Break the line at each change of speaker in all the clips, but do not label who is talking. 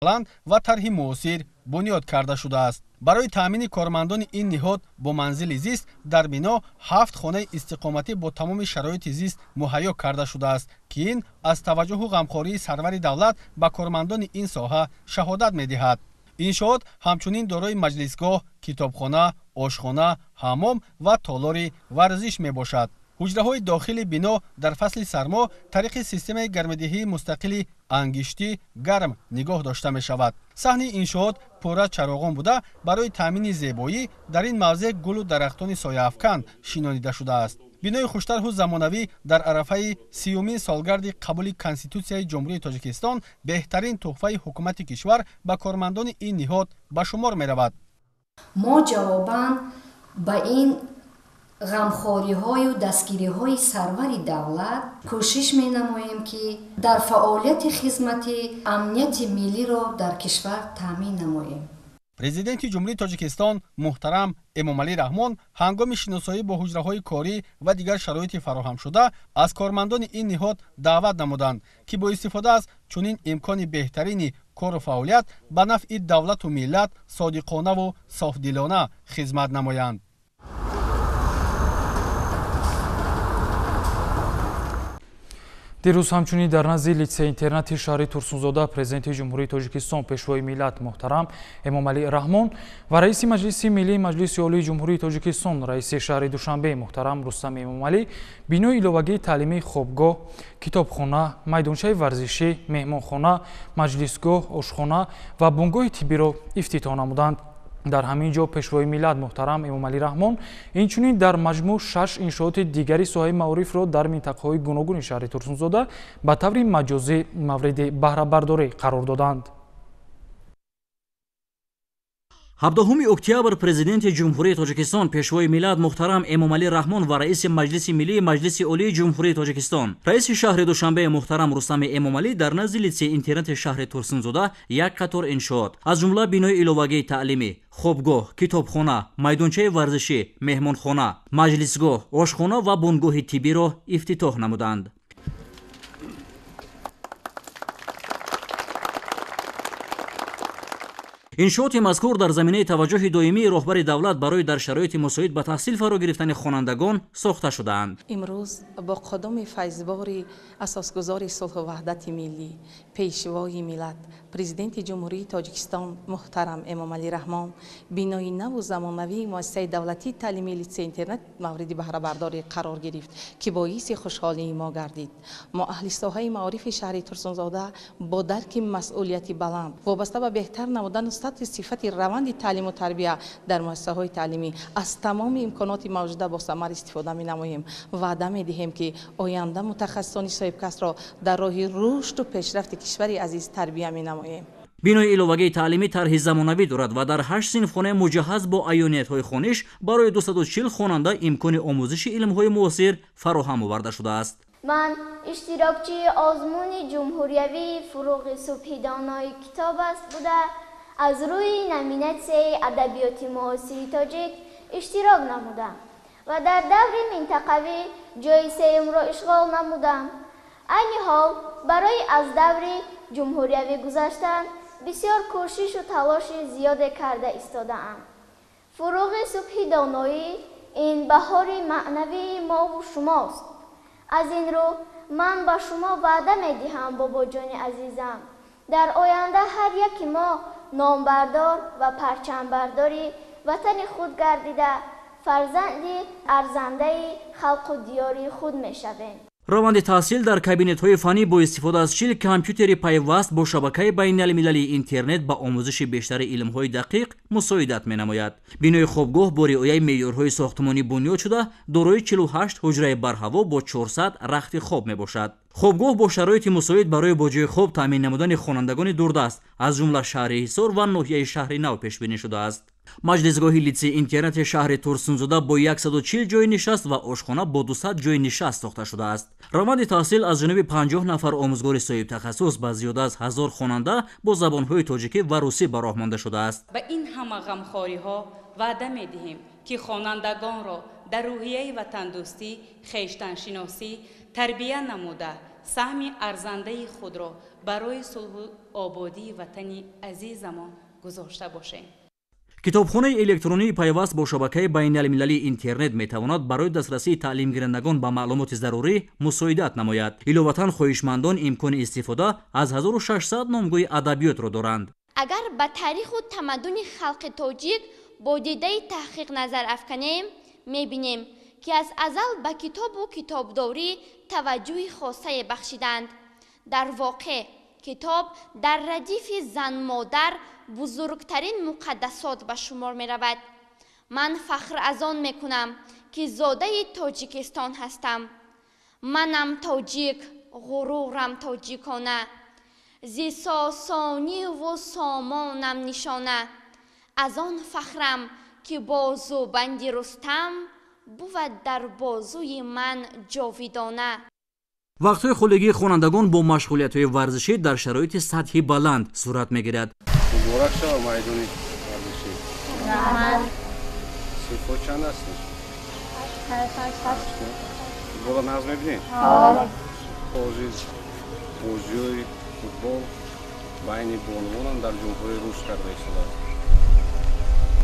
Баланд ва тарҳи муосир бунёд карда шудааст. Барои таъмини кормандони ин ниҳод бо манзили зист дар бино 7 хонаи истиқоматӣ бо тамоми шароити зист муҳайё карда шудааст, ки ин аз таваҷҷуҳу ғамхории сарвари давлат ба кормандони ин соҳа шаҳодат медиҳад. Иншоот ҳамчунин дорои маҷлисгоҳ, китобхона, ошхона, ҳаммом ва толори варзиш мебошад. Ҳуҷраҳои дохили бино дар фасли сармо тариқи системаи гармидиҳии мустақили ангиштӣ гарм нигоҳ дошта мешавад. Саҳни иншоот пурра чароғон буда, барои таъмини зебоӣ дар ин мавзеъ гулу дарахтони сояафкан шинонида шудааст. Бинои хуштарҳу замонавӣ дар арафаи 30-умин солгарди қабули Конститутсияи Ҷумҳурии Тоҷикистон беҳтарин туҳфаи ҳукумати кишвар ба кормандони ин ниҳод ба шумор меравад.
Мо ҷавобан ба ин ғамхориҳою дастгириҳои сарвари давлат кӯшиш менамоем, ки дар фаъолияти хизматӣ амнияти миллиро дар кишвар таъмин намоем.
Президенти Ҷумҳурии Тоҷикистон муҳтарам Эмомалӣ Раҳмон ҳангоми шиносоӣ бо ҳуҷраҳои корӣ ва дигар шароити фароҳамшуда аз кормандони ин ниҳод даъват намуданд, ки бо истифода аз чунин имкони беҳтарини кору фаъолият ба нафъи давлату миллат содиқонаву софдилона хизмат намоянд.
Дирӯз ҳамчунин дар назди литсей-интернати шаҳри Турсунзода Президенти Ҷумҳурии Тоҷикистон, Пешвои миллат муҳтарам Эмомалӣ Раҳмон ва Раиси Маҷлиси Миллии Маҷлиси Олии Ҷумҳурии Тоҷикистон, Раиси шаҳри Душанбе муҳтарам Рустам Эмомалӣ бинои иловагии таълимии хобгоҳ, китобхона, майдончаи варзишӣ, меҳмонхона, маҷлисгоҳ, ошхона ва бунгоҳи тиббиро ифтитоҳ намуданд. Дар ҳамин ҷо Пешвои миллат муҳтарам Эмомалӣ Раҳмон инчунин дар маҷмӯъ 6 иншооти дигари соҳаи маорифро дар минтақаҳои гуногуни шаҳри Турсунзода ба таври маҷозӣ мавриди баҳрабардорӣ қарор доданд.
17 октябр Президенти Ҷумҳурии Тоҷикистон, Пешвои миллат муҳтарам Эмомалӣ Раҳмон ва Раиси Маҷлиси Миллии Маҷлиси Олии Ҷумҳурии Тоҷикистон, Раиси шаҳри Душанбе муҳтарам Рустами Эмомалӣ дар назди литсей-интернати шаҳри Турсунзода як қатор иншоот, аз ҷумла бинои иловагии таълимӣ, хобгоҳ, китобхона, майдончаи варзишӣ, меҳмонхона, маҷлисгоҳ, ошхона ва бунгоҳи тиббиро ифтитоҳ намуданд. Иншооти мазкур дар заминаи таваҷҷӯҳи доимии роҳбари давлат барои дар шароити мусоид ба таҳсил фаро гирифтани хонандагон сохта шудаанд.
Имрӯз бо қадами файзбори асосгузори сулҳу ваҳдати миллӣ, Пешвои миллат, Президенти Ҷумҳурии Тоҷикистон муҳтарам Эмомалӣ Раҳмон бинои наву замонавии муассисаи давлатии таълимии литсей-интернат мавриди баҳрабардорӣ қарор гирифт, ки боиси хушҳолии мо гардид. Мо аҳли соҳаи маорифи шаҳри Турсунзода бо дарки масъулияти баланд вобаста ба беҳтар намудану сатҳи сифати раванди таълиму тарбия дар муассисаҳои таълимӣ аз тамоми имконоти мавҷуда бо самар истифода менамоем. Ваъда медиҳем, ки оянда мутахассисони соҳибкасбро дар роҳи рушду пешрафти кишвари азиз тарбия менамоем.
Бинои иловагии таълимӣ тарҳи замонавӣ дорад ва дар 8 синфхона муҷаҳҳаз бо аёниятҳои хониш барои 240 хонанда имкони омӯзиши илмҳои муосир фароҳам оварда шудааст.
Ман иштирокчии озмуни ҷумҳуриявии «Фурӯғи субҳи донои китоб аст» буда, аз рӯи номинатсияи адабиёти муосири тоҷик иштирок намудам ва дар даври минтақавӣ ҷойи сеюмро ишғол намудам. Айни ҳол барои аз даври ҷумҳуриявӣ гузаштан бисёр кӯшишу талоши зиёде карда истодаам. Фурӯғи субҳи доноӣ ин баҳори маънавии мову шумост. Аз ин рӯ ман ба шумо ваъда медиҳам, бобоҷони азизам, дар оянда ҳар яки мо номбардор ва парчамбардори ватани худ гардида, фарзанди арзандаи халқу диёри худ мешавем.
Раванди таҳсил дар кабинетҳои фаннӣ бо истифода аз 40 компютери пайваст бо шабакаи байналмилалии интернет ба омӯзиши бештари илмҳои дақиқ мусоидат менамояд. Бинои хобгоҳ бо риояи меъёрҳои сохтмонӣ бунёд шуда, дорои 48 ҳуҷраи барҳаво бо 400 рахти хоб мебошад. Хобгоҳ бо шароити мусоид барои бо ҷои хоб таъмин намудани хонандагони дурдаст, аз ҷумла шаҳри Ҳисор ва ноҳияи Шаҳри Нав пешбинӣ шудааст. Маҷлисгоҳи литсей-интернати шаҳри Турсунзода бо 140 ҷои нишаст ва ошхона бо 200 ҷои нишаст сохта шудааст. Раванди таҳсил аз ҷониби 50 нафар омӯзгори соҳибтахассус ба зиёда аз 1000 хонанда бо забонҳои тоҷикӣ ва русӣ ба роҳ монда шудааст.
Ба ин ҳама ғамхориҳо ваъда медиҳем, ки хонандагонро дар рӯҳияи ватандӯстӣ, хештаншиносӣ тарбия намуда, саҳми арзандаи худро барои сулҳу ободии ватани азизамон гузошта бошем.
Китобхонаи электронии пайваст бо шабакаи байналмилалии интернет метавонад барои дастрасии таълимгирандагон ба маълумоти зарурӣ мусоидат намояд. Иловатан, хоҳишмандон имкони истифода аз 1600 номгӯи адабиётро доранд.
Агар ба таъриху тамаддуни халқи тоҷик бо дидаи таҳқиқ назар афканем, мебинем, ки аз азал ба китобу китобдорӣ таваҷҷӯҳи хосае бахшиданд. Дар воқеъ, китоб дар радифи зан-модар бузургтарин муқаддасот ба шумор меравад. Ман фахр аз он мекунам, ки зодаи Тоҷикистон ҳастам. Манам тоҷик, ғурурам тоҷикона, зи сосониву сомонам нишона. Аз он фахрам, ки бозубанди Рустам бувад дар бозуи ман ҷовидона.
Вақтҳои холигии хонандагон бо машғулиятҳои варзишӣ дар шароити сатҳи баланд сурат мегирад.
Муборак шава майдони варзишӣ.
Раҳмат.
Синфҳо чанд ҳастед? Футболро нағз мебинед? Ҳозир бозиҳои футбол байни бонувонам дар ҷумҳурии Рус карда истодааст.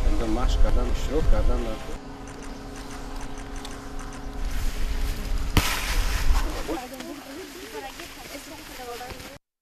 Инҷо машқ кардан, иштирок кардан дар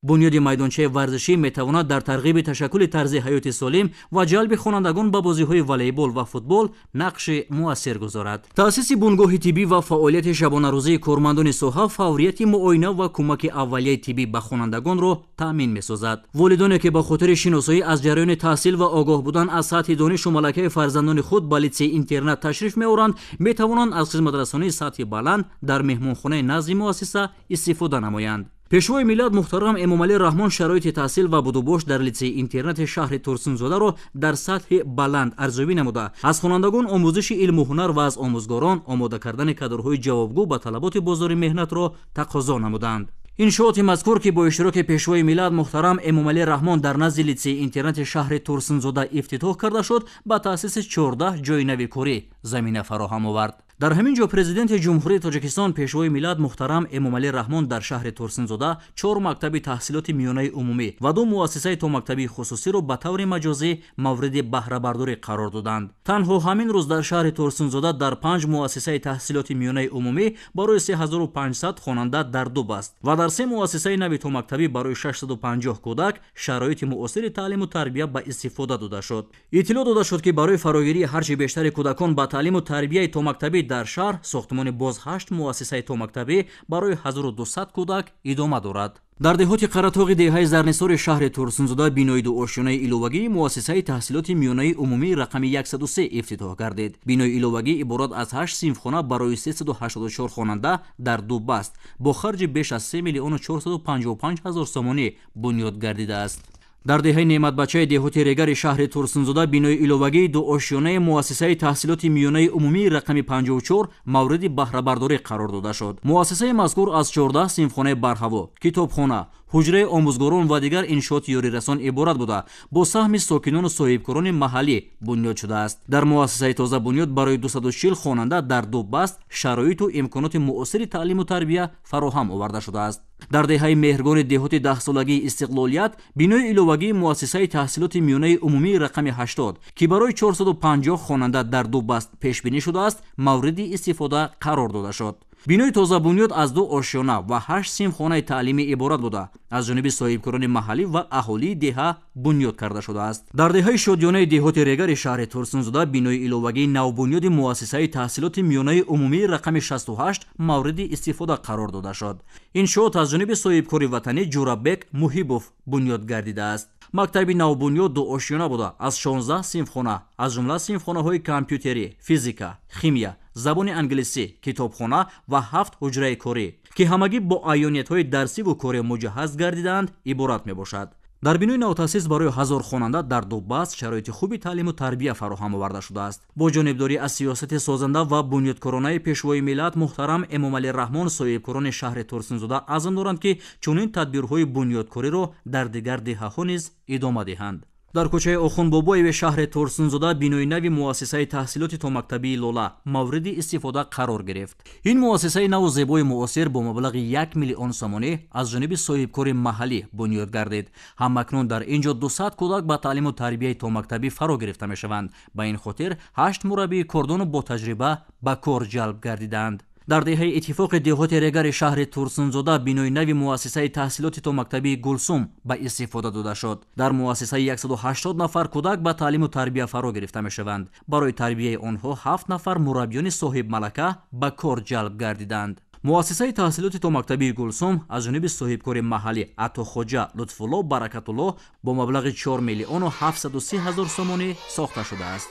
Бунёди майдончаи варзишӣ метавонад дар тарғиби ташаккули тарзи ҳаёти солим ва ҷалби хонандагон ба бозиҳои волейбол ва футбол нақши муассир гузорад. Таъсиси бунгоҳи тиббӣ ва фаъолияти шабонарӯзии кормандони соҳа фаврияти муоина ва кӯмаки аввалияи тиббӣ ба хонандагонро таъмин месозад. Волидоне ки ба хотири шиносоӣ аз ҷараёни таҳсил ва огоҳ будан аз сатҳи донишу малакаи фарзандони худ ба литсейи интернат ташриф меоранд, метавонанд аз хизматрасонии сатҳи баланд дар меҳмонхонаи назди муассиса истифода намоянд. Пешвои миллат муҳтарам Эмомалӣ Раҳмон шароити таҳсил ва будубош дар литсейи интернати шаҳри Турсунзодаро дар сатҳи баланд арзёбӣ намуда, аз хонандагон омӯзиши илму ҳунар ва аз омӯзгорон омода кардани кадрҳои ҷавобгӯ ба талаботи бозори меҳнатро тақозо намуданд. Иншооти мазкур, ки бо иштироки пешвои миллат муҳтарам Эмомалӣ Раҳмон дар назди литсейи интернати шаҳри Турсунзода ифтитоҳ карда шуд, ба таъсиси 14 ҷойи нави корӣ замина фароҳам овард. Дар ҳамин ҷо Президенти Ҷумҳурии Тоҷикистон пешвои миллат муҳтарам Эмомалӣ Раҳмон дар шаҳри Турсунзода 4 мактаби таҳсилоти миёнаи умумӣ ва 2 муассисаи томактабии хусусиро ба таври маҷозӣ мавриди баҳрабардорӣ қарор доданд. Танҳо ҳамин рӯз дар шаҳри Турсунзода дар 5 муассисаи таҳсилоти миёнаи умумӣ барои 3500 хонанда дар 2 баст ва дар 3 муассисаи нави томактабӣ барои 650 кӯдак шароити муосири таълиму тарбия ба истифода дода шуд. Иттилоъ дода шуд, ки барои фарогирии ҳарчи бештари кӯдакон ба таълиму тарбияи томактабӣ дар шаҳр сохтмони боз 8 муассисаи томактабӣ барои 1200 кӯдак идома дорад. Дар деҳоти Қаратоғи деҳаи Зарнисори шаҳри Турсунзода бинои дуошёнаи иловагии муассисаи таҳсилоти миёнаи умумии рақами 103 ифтитоҳ гардид. Бинои иловагӣ иборат аз 8 синфхона барои 384 хонанда дар 2 баст бо харҷи беш аз 3 455 000 сомонӣ бунёд гардидааст. Дар деҳаи Неъматбачаи деҳоти Регари шаҳри Турсунзода бинои иловагии дуошёнаи муассисаи таҳсилоти миёнаи умумии рақами 54 мавриди баҳрабардорӣ қарор дода шуд. Муассисаи мазкур аз 14 синфхонаи барҳаво, китобхона, ҳуҷраи омӯзгорон ва дигар иншооти ёрирасон иборат буда, бо саҳми сокинону соҳибкорони маҳаллӣ бунёд шудааст. Дар муассисаи тозабунёд барои 240 хонанда дар 2 баст шароиту имконоти муосири таълиму тарбия фароҳам оварда шудааст. Дар деҳаи Меҳргони деҳоти 10-солагии Истиқлолият бинои иловагии муассисаи таҳсилоти миёнаи умумии рақами 80, ки барои 450 хонанда дар 2 баст пешбинӣ шудааст, мавриди истифода қарор дода шуд. Бинои тозабунёд аз 2 ошёна ва 8 синфхонаи таълимӣ иборат буда, аз ҷониби соҳибкорони маҳаллӣ ва аҳолии деҳа бунёд карда шудааст. Дар деҳаи Шодиёнаи деҳоти Регари шаҳри Турсунзода бинои иловагии навбунёди муассисаи таҳсилоти миёнаи умумии рақами 68 мавриди истифода қарор дода шуд. Иншоот аз ҷониби соҳибкори ватанӣ Ҷурабек Муҳибов бунёд гардидааст. Мактаби навбунёд дуошёна буда, аз 16 синфхона, аз ҷумла синфхонаҳои компютерӣ, физика, химия, забони англисӣ, китобхона ва 7 ҳуҷраи корӣ, ки ҳамагӣ бо аёниятҳои дарсиву корӣ муҷаҳҳаз гардидаанд, иборат мебошад. Дар бинои навтаъсис барои 1000 хонанда дар 2 баст шароити хуби таълиму тарбия фароҳам оварда шудааст. Бо ҷонибдорӣ аз сиёсати созанда ва бунёдкоронаи пешвои миллат муҳтарам Эмомалӣ Раҳмон соҳибкорони шаҳри Турсунзода азм доранд, ки чунин тадбирҳои бунёдкориро дар дигар деҳаҳо низ идома диҳанд. Дар кӯчаи Охунбобоеви шаҳри Турсунзода бинои нави муассисаи таҳсилоти томактабии Лола мавриди истифода қарор гирифт. Ин муассисаи наву зебои муосир бо маблағи 1 миллион сомонӣ аз ҷониби соҳибкори маҳаллӣ бунёд гардид. Ҳамакнун дар ин ҷо 200 кӯдак ба таълиму тарбияи томактабӣ фаро гирифта мешаванд. Ба ин хотир 8 мураббии кордону бо таҷриба ба кор ҷалб гардиданд. Дар деҳаи Иттифоқи деҳоти Регари шаҳри Турсунзода бинои нави муассисаи таҳсилоти томактабии Гулсум ба истифода дода шуд. Дар муассисаи 180 нафар кӯдак ба таълиму тарбия фаро гирифта мешаванд. Барои тарбияи онҳо 7 нафар мураббиёни соҳибмалака ба кор ҷалб гардиданд. Муассисаи таҳсилоти томактабии Гулсум аз ҷониби соҳибкори маҳаллӣ Атохоҷа Лутфулло Баракатулло бо маблағи 4 миллиону 730 ҳазор сомонӣ сохта шудааст.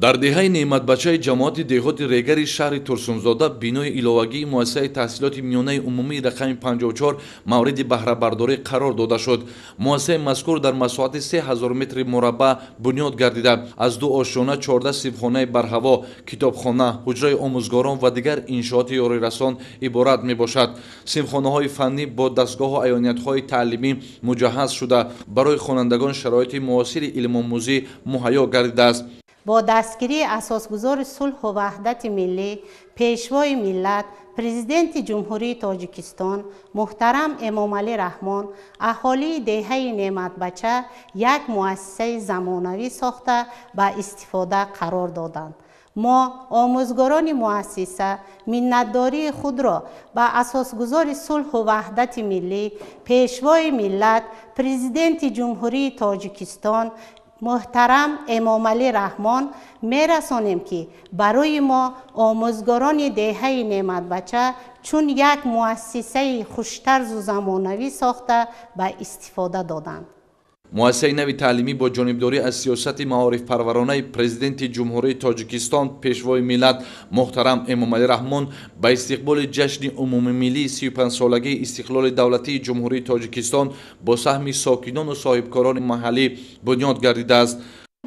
Дар деҳаи Неъматбачаи ҷамоати деҳоти Регари шаҳри Турсунзода бинои иловагии муассисаи таҳсилоти миёнаи умумии рақами 54 мавриди баҳрабардорӣ қарор дода шуд. Муассисаи мазкур дар масоҳати 3000 метри мураббаъ бунёд гардида, аз ду ошёна, 14 синфхонаи барҳаво, китобхона, ҳуҷраи омӯзгорон ва дигар иншооти ёрирасон иборат мебошад. Синфхонаҳои фаннӣ бо дастгоҳу аёниятҳои таълимӣ муҷаҳҳаз шуда, барои хонандагон шароити муосири илмомӯзӣ муҳайё гардидааст.
Бо дастгирии асосгузори сулҳу ваҳдати миллӣ, пешвои миллат, президенти Ҷумҳурии Тоҷикистон муҳтарам Эмомалӣ Раҳмон, аҳолии деҳаи Неъматбача як муассисаи замонавӣ сохта ба истифода қарор доданд. Мо, омӯзгорони муассиса, миннатдории худро ба асосгузори сулҳу ваҳдати миллӣ, пешвои миллат, президенти Ҷумҳурии Тоҷикистон муҳтарам Эмомалӣ Раҳмон мерасонем, ки барои мо омӯзгорони деҳаи Неъматбача чун як муассисаи хуштарзу замонавӣ сохта ба истифода доданд.
Муассисаи нави таълимӣ бо ҷонибдорӣ аз сиёсати маорифпарваронаи президенти Ҷумҳурии Тоҷикистон, пешвои миллат муҳтарам Эмомалӣ Раҳмон ба истиқболи ҷашни умумимиллии 35-солагии истиқлоли давлатии Ҷумҳурии Тоҷикистон бо саҳми сокинону соҳибкорони маҳаллӣ бунёд гардидааст.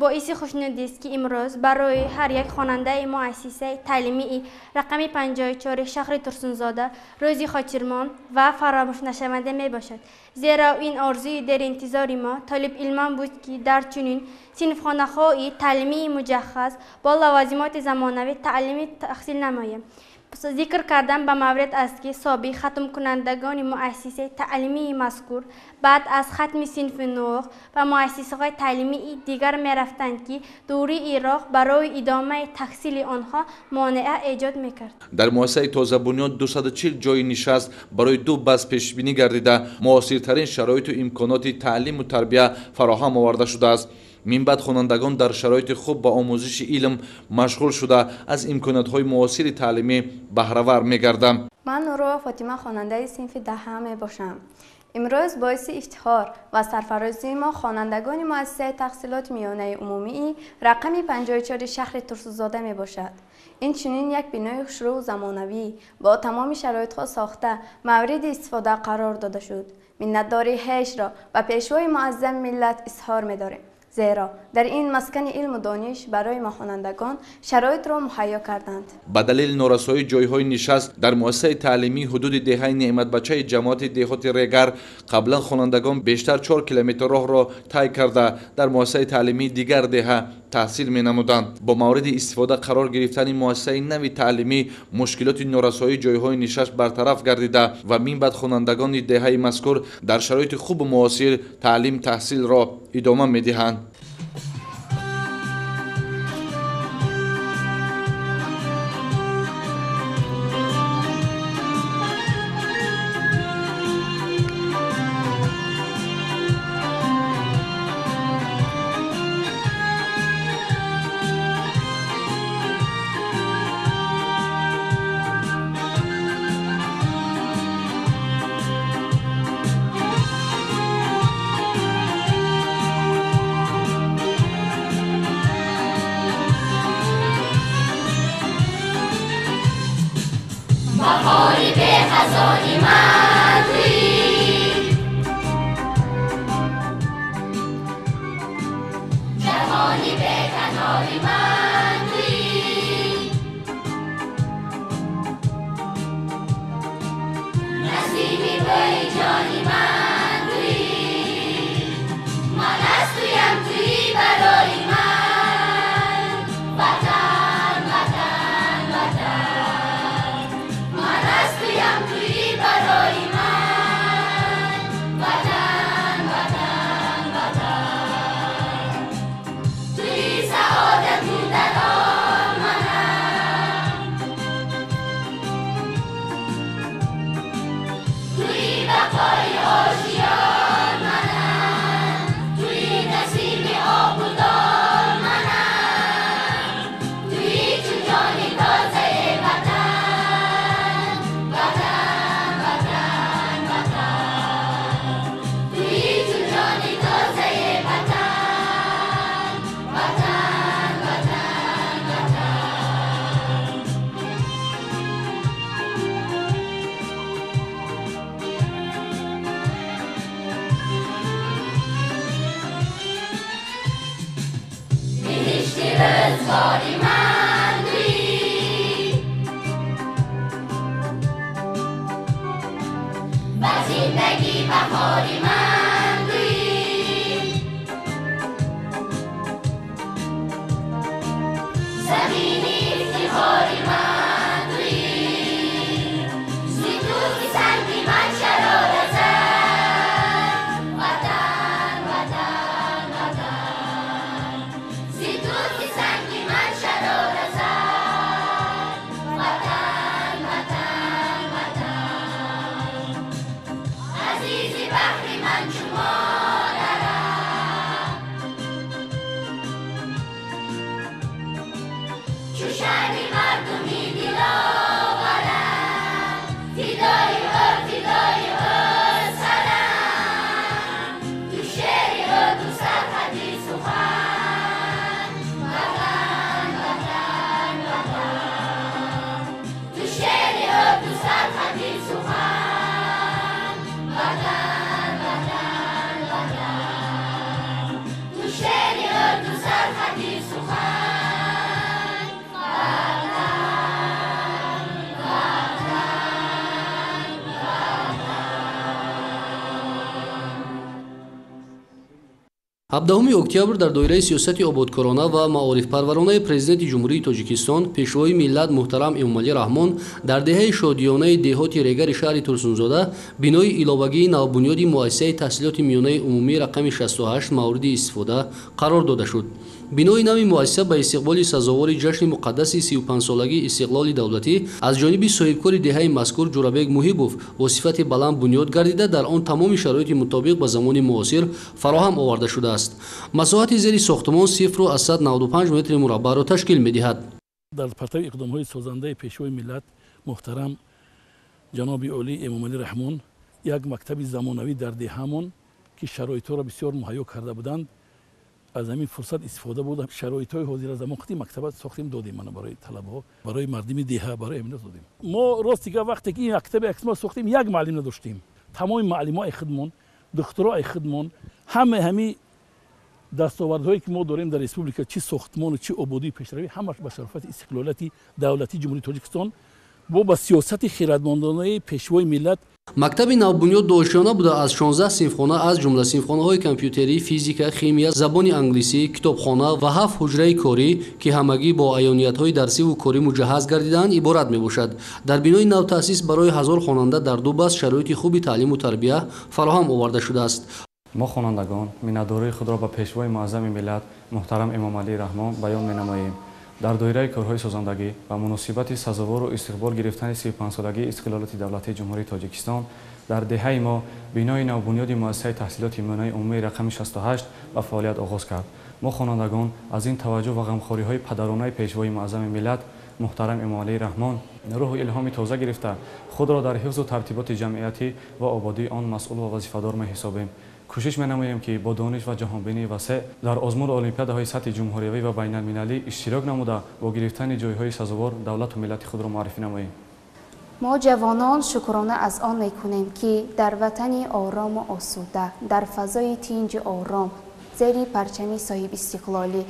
Боиси хушнудист, ки имрӯз барои ҳар як хонандаи муассисаи таълимии рақами 54 шаҳри Турсунзода рӯзи хотирмон ва фаромӯшнашаванда мебошад. Зеро ин орзуи деринтизори мо толибилмон буд, ки дар чунин синфхонаҳои таълимии муҷаҳҳаз бо лавозимоти замонавӣ таълими таҳсил намоем. Зикр кардан ба маврид аст, ки собиқ хатмкунандагони муассисаи таълимии мазкур баъд аз хатми синфи нӯҳ ба муассисаҳои таълимии дигар мерафтанд, ки дурии роҳ барои идомаи таҳсили онҳо монеа эҷод мекард.
Дар муассисаи тозабунёд 240 ҷойи нишаст барои ду бас пешбинӣ гардида, муосиртарин шароиту имконоти таълиму тарбия фароҳам оварда шудааст. Минбаъд хонандагон дар шароити хуб ба омӯзиши илм машғул шуда, аз имкониятҳои муосири таълимӣ баҳравар мегарданд.
Ман Нурова Фотима, хонандаи синфи 10 мебошам. Имрӯз боиси ифтихор ва сарфарозии мо, хонандагони муассисаи таҳсилоти миёнаи умумии рақами 54 шаҳри Турсунзода мебошад. Инчунин як бинои хушрӯу замонавӣ бо тамоми шароитҳо сохта мавриди истифода қарор дода шуд. Миннатдории ҳешро ба пешвои муаззами миллат изҳор медорем, зеро дар ин маскани илму дониш барои мо хонандагон шароитро муҳайё карданд.
Ба далели норасоии ҷойҳои нишаст дар муассисаи таълимии ҳудуди деҳаи Неъматбачаи ҷамоати деҳоти Регар қаблан хонандагон бештар 4 километр роҳро тай карда дар муассисаи таълимии дигар деҳа таҳсил менамуданд. Бо мавриди истифода қарор гирифтани муассисаи нави таълимӣ мушкилоти норасоии ҷойҳои нишаст бартараф гардида ва минбаъд хонандагони деҳаи мазкур дар шароити хубу муосир таълим таҳсилро идома медиҳанд.
Ҷони беканори ман туӣ. Насими бӯи ҷони ман туӣ. Ман аз туям, туӣ барои ман. Ватан, ватан, ватан. Ман аз туям, туӣ барои ман. Ватан, ватан, ватан. Туӣ саодату дар он манам. Туӣ бақои ошиён манам. Туӣ насими обу дон манам. Туӣ чун ҷони тозаи ватан. Ватан, ватан, ватан. Туӣ чун ҷони тозаи ватан. Ватан, ватан, ватан. Биҳишти рӯзгори ман туӣ. Ба зиндагӣ баҳори ман туӣ. Замини ифтихори ман туӣ. Зи ту ки санги ман шарора зад. Ватан, ватан, ватан. Зи ту ки санги ман шарора зад. Ватан, ватан, ватан. Азизи баҳри ман чу модарам. Чу шаъни мардуми диловарам. Фидои ӯ, фидои ӯ сарам. Ту шери ӯ, ту сарҳади сухан. Ватан, ватан, ватан. Ту шери ӯ, ту сарҳади сухан. Ватан, ватан, ватан. Ту шери ӯ, ту сарҳади сухан. Ватан, ватан, ватан.
17 октябр дар доираи сиёсати ободкорона ва маорифпарваронаи Президенти Ҷумҳурии Тоҷикистон, Пешвои миллат муҳтарам Эмомалӣ Раҳмон дар деҳаи Шодиёнаи деҳоти Регари шаҳри Турсунзода бинои иловагии навбунёди муассисаи таҳсилоти миёнаи умумӣ рақами 68 мавриди истифода қарор дода шуд. Бинои нави муассиса ба истиқболи сазовори ҷашни муқаддаси 35-солагии истиқлоли давлатӣ аз ҷониби соҳибкори деҳаи мазкур Ҷурабек Муҳибов бо сифати баланд бунёд гардида, дар он тамоми шароити мутобиқ ба замони муосир фароҳам оварда шудааст. Масоҳати зери сохтумон 0,95 метри мураббаъро ташкил медиҳад.
Дар партави иқдомҳои созандаи Пешвои миллат муҳтарам ҷаноби олӣ Эмомалӣ Раҳмон як мактаби замонавӣ дар деҳамон, ки шароитҳоро бисёр муҳайё карда буданд, аз ҳамин фурсат истифода бурда, шароитҳои ҳозира замон қити мактаба сохтем, додем мана барои талабаҳо, барои мардими деҳа, барои амина додем. Мо рости гап, вақте ки ин мактаби мо сохтем, як муаллим надоштем. Тамоми муаллимҳо ай худмон, духтуро ай худмон, ҳама ҳами дастовардҳое ки мо дорем дар республика, чӣ сохтмону чӣ ободии пешравӣ, ҳамаш ба шарофати истиқлолияти давлатии Ҷумҳурии Тоҷикистон бо ба сиёсати хирадмандонаи Пешвои миллат.
Мактаби навбунёд дуошёна буда, аз 16 синфхона, аз ҷумла синфхонаҳои компютерӣ, физика, химия, забони англисӣ, китобхона ва 7 ҳуҷраи корӣ, ки ҳамагӣ бо аёниятҳои дарсиву корӣ муҷаҳҳаз гардидаанд, иборат мебошад. Дар бинои навтаъсис барои 1000 хонанда дар ду баст шароити хуби таълиму тарбия фароҳам оварда шудааст.
Мо хонандагон миннатдории худро ба Пешвои муаззами миллат муҳтарам Эмомалӣ Раҳмон баён менамоем. Дар доираи корҳои созандагӣ ва муносибати сазовору истиқбол гирифтани 35-солагии истиқлолияти давлатии Ҷумҳурии Тоҷикистон дар деҳаи мо бинои навбунёди муассисаи таҳсилоти миёнаи умумии рақами 68 ба фаъолият оғоз кард. Мо хонандагон аз ин таваҷҷӯҳ ва ғамхориҳои падаронаи Пешвои муаззами миллат муҳтарам Эмомалӣ Раҳмон рӯҳу илҳоми тоза гирифта, худро дар ҳифзу тартиботи ҷамъиятӣ ва ободии он масъул ва вазифадор меҳисобем. Кӯшиш менамоем, ки бо дониш ва ҷаҳонбинии васеъ дар озмуну олимпиадаҳои сатҳи ҷумҳуриявӣ ва байналмилалӣ иштирок намуда, бо гирифтани ҷойҳои сазовор давлату миллати худро муаррифӣ намоем.
Мо ҷавонон шукрона аз он мекунем, ки дар ватани орому осуда, дар фазои тинҷу ором Зери парчами соҳибистиқлолӣ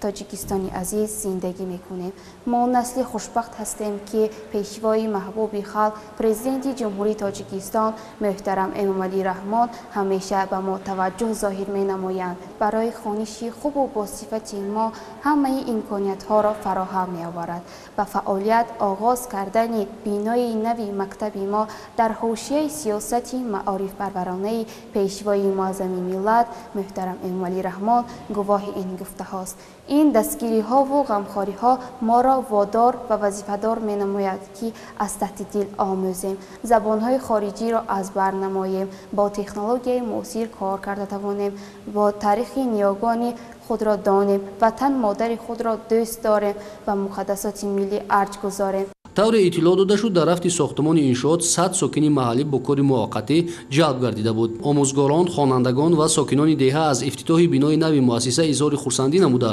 Тоҷикистони азиз зиндагӣ мекунем. Мо насли хушбахт ҳастем, ки пешвои маҳбуби халқ, Президенти Ҷумҳурии Тоҷикистон муҳтарам Эмомалӣ Раҳмон ҳамеша ба мо таваҷҷӯҳ зоҳир менамоянд. Барои хониши хубу босифати мо ҳамаи имкониятҳоро фароҳам меоварад. Ба фаъолият оғоз кардани бинои нави мактаби мо дар ҳошияи сиёсати маорифпарваронаи пешвои муаззами миллат муҳтарам Эмомалӣ Раҳмон гувоҳи ин гуфтаҳост. Ин дастгириҳову ғамхориҳо моро водор ва вазифадор менамояд, ки аз таҳти дил омӯзем, забонҳои хориҷиро аз бар намоем, бо технологияи муосир кор карда тавонем, бо таърихи ниёгони худро донем, ватан модари худро дӯст дорем ва муқаддасоти миллӣ арҷ гузорем.
Тавре иттилоъ дода шуд, дар рафти сохтумони иншоот 100 сокини маҳаллӣ бо кори муваққатӣ ҷалб гардида буд. Омӯзгорон, хонандагон ва сокинони деҳа аз ифтитоҳи бинои нави муассиса изҳори хурсандӣ намуда,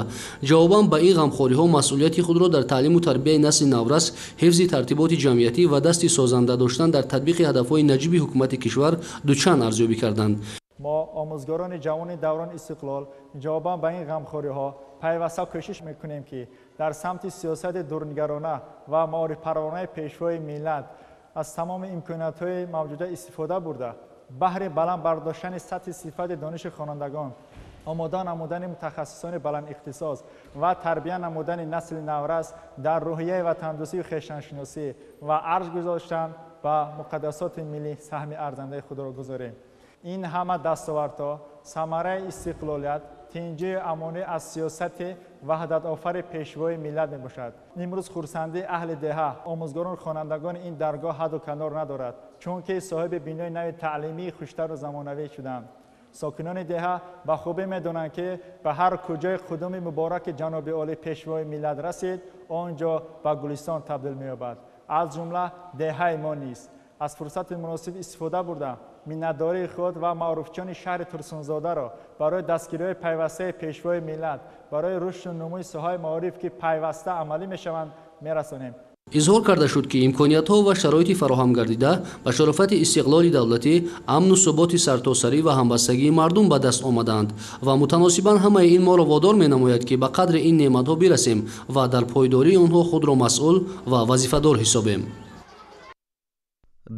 ҷавобан ба ин ғамхориҳо масъулияти худро дар таълиму тарбияи насли наврас, ҳифзи тартиботи ҷамъиятӣ ва дасти созанда доштан дар татбиқи ҳадафҳои наҷиби ҳукумати кишвар дучанд арзёбӣ карданд.
Мо омӯзгорони ҷавони даврони истиқлол ҷавобан ба ин ғамхориҳо пайваста кӯшиш мекунем, ки дар самти сиёсати дурнигарона ва маорифпарваронаи пешвои миллат аз тамоми имкониятҳои мавҷуда истифода бурда, баҳри баланд бардоштани сатҳи сифати дониши хонандагон, омода намудани мутахассисони баландихтисос ва тарбия намудани насли наврас дар рӯҳияи ватандӯстию хештаншиносӣ ва арҷ гузоштан ба муқаддасоти миллӣ саҳми арзандаи худро гузорем. Ин ҳама дастовардҳо самараи истиқлолият, тинҷию амонӣ аз сиёсати ваҳдатофари пешвои миллат мебошад. Имрӯз хурсандии аҳли деҳа, омӯзгорон, хонандагони ин даргоҳ ҳадду канор надорад, чунки соҳиби бинои нави таълимии хуштару замонавӣ шуданд. Сокинони деҳа ба хубӣ медонанд, ки ба ҳар куҷои қудуми мубораки ҷаноби олӣ пешвои миллат расид, он ҷо ба гулистон табдил меёбад. Аз ҷумла деҳаи мо низ. Аз фурсати муносиб истифода бурда, миннатдории худ ва маъруфчиёни шаҳри Турсунзодаро барои дастгириҳои пайвастаи пешвои миллат, барои рушду нумӯи соҳаи маориф, ки пайваста амалӣ мешаванд, мерасонем.
Изҳор карда шуд, ки имкониятҳо ва шароити фароҳам гардида ба шарофати истиқлоли давлатӣ, амну суботи сартосарӣ ва ҳамбастагии мардум ба даст омадаанд ва мутаносибан ҳамаи ин моро водор менамояд, ки ба қадри ин неъматҳо бирасем ва дар пойдории онҳо худро масъул ва вазифадор ҳисобем.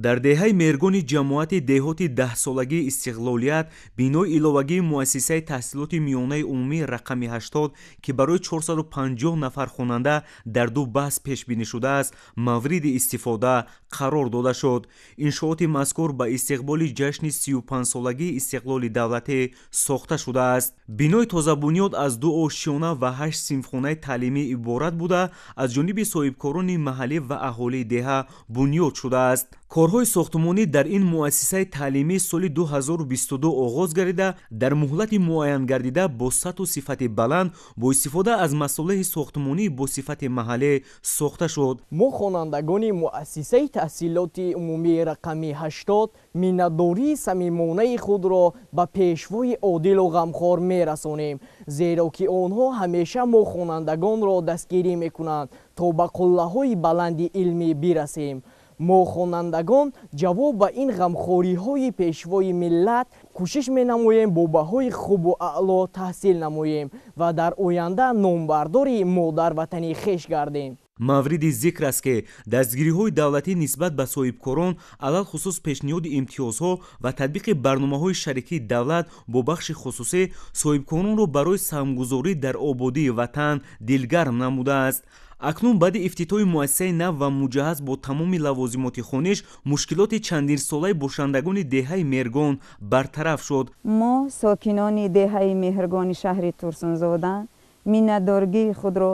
Дар деҳаи Меҳргони ҷамоати деҳоти даҳсолагии истиқлолият бинои иловагии муассисаи таҳсилоти миёнаи умумӣ рақами 80, ки барои 450 нафар хонанда дар ду баҳс пешбинӣ шудааст, мавриди истифода қарор дода шуд. Иншооти мазкур ба истиқболи ҷашни 35-солагии истиқлоли давлатӣ сохта шудааст. Бинои тозабунёд аз ду ошёна ва 8 синфхонаи таълимӣ иборат буда, аз ҷониби соҳибкорони маҳаллӣ ва аҳолии деҳа бунёд шудааст. Корҳои сохтмонӣ дар ин муассисаи таълимӣ соли 2022 оғоз гардида, дар муҳлати муайянгардида бо сатҳу сифати баланд бо истифода аз масолеҳи сохтмонӣ бо сифати маҳаллӣ сохта шуд.
Мо хонандагони муассисаи таҳсилоти умумии рақами 80 миннатдории самимонаи худро ба пешвои одилу ғамхор мерасонем, зеро ки онҳо ҳамеша мо хонандагонро дастгирӣ мекунанд, то ба қуллаҳои баланди илмӣ бирасем. Мо хонандагон ҷавоб ба ин ғамхориҳои пешвои миллат кӯшиш менамоем бо баҳои хубу аъло таҳсил намоем ва дар оянда номбардори модарватани хеш гардем.
Мавриди зикр аст, ки дастгириҳои давлатӣ нисбат ба соҳибкорон, алалхусус пешниҳоди имтиёзҳо ва татбиқи барномаҳои шарикии давлат бо бахши хусусӣ соҳибкоронро барои саҳмгузорӣ дар ободии ватан дилгарм намудааст. Акнун баъди ифтитоҳи муассисаи нав ва муҷаҳҳаз бо тамоми лавозимоти хониш, мушкилоти чандинсолаи бошандагони деҳаи Меҳргон бартараф шуд.
Мо сокинони деҳаи Меҳргони шаҳри Турсунзода миннатдоргии худро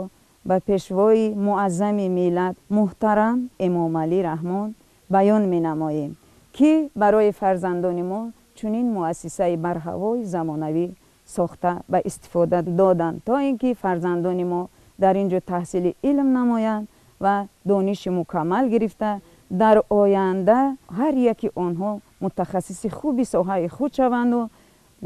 ба пешвои муаззами миллат муҳтарам Эмомалӣ Раҳмон баён менамоем, ки барои фарзандони мо чунин муассисаи барҳавои замонавӣ сохта ба истифода доданд, то ин ки фарзандони мо дар ин ҷо таҳсили илм намоянд ва дониши мукаммал гирифта дар оянда ҳар яки онҳо мутахассиси хуби соҳаи худ шаванду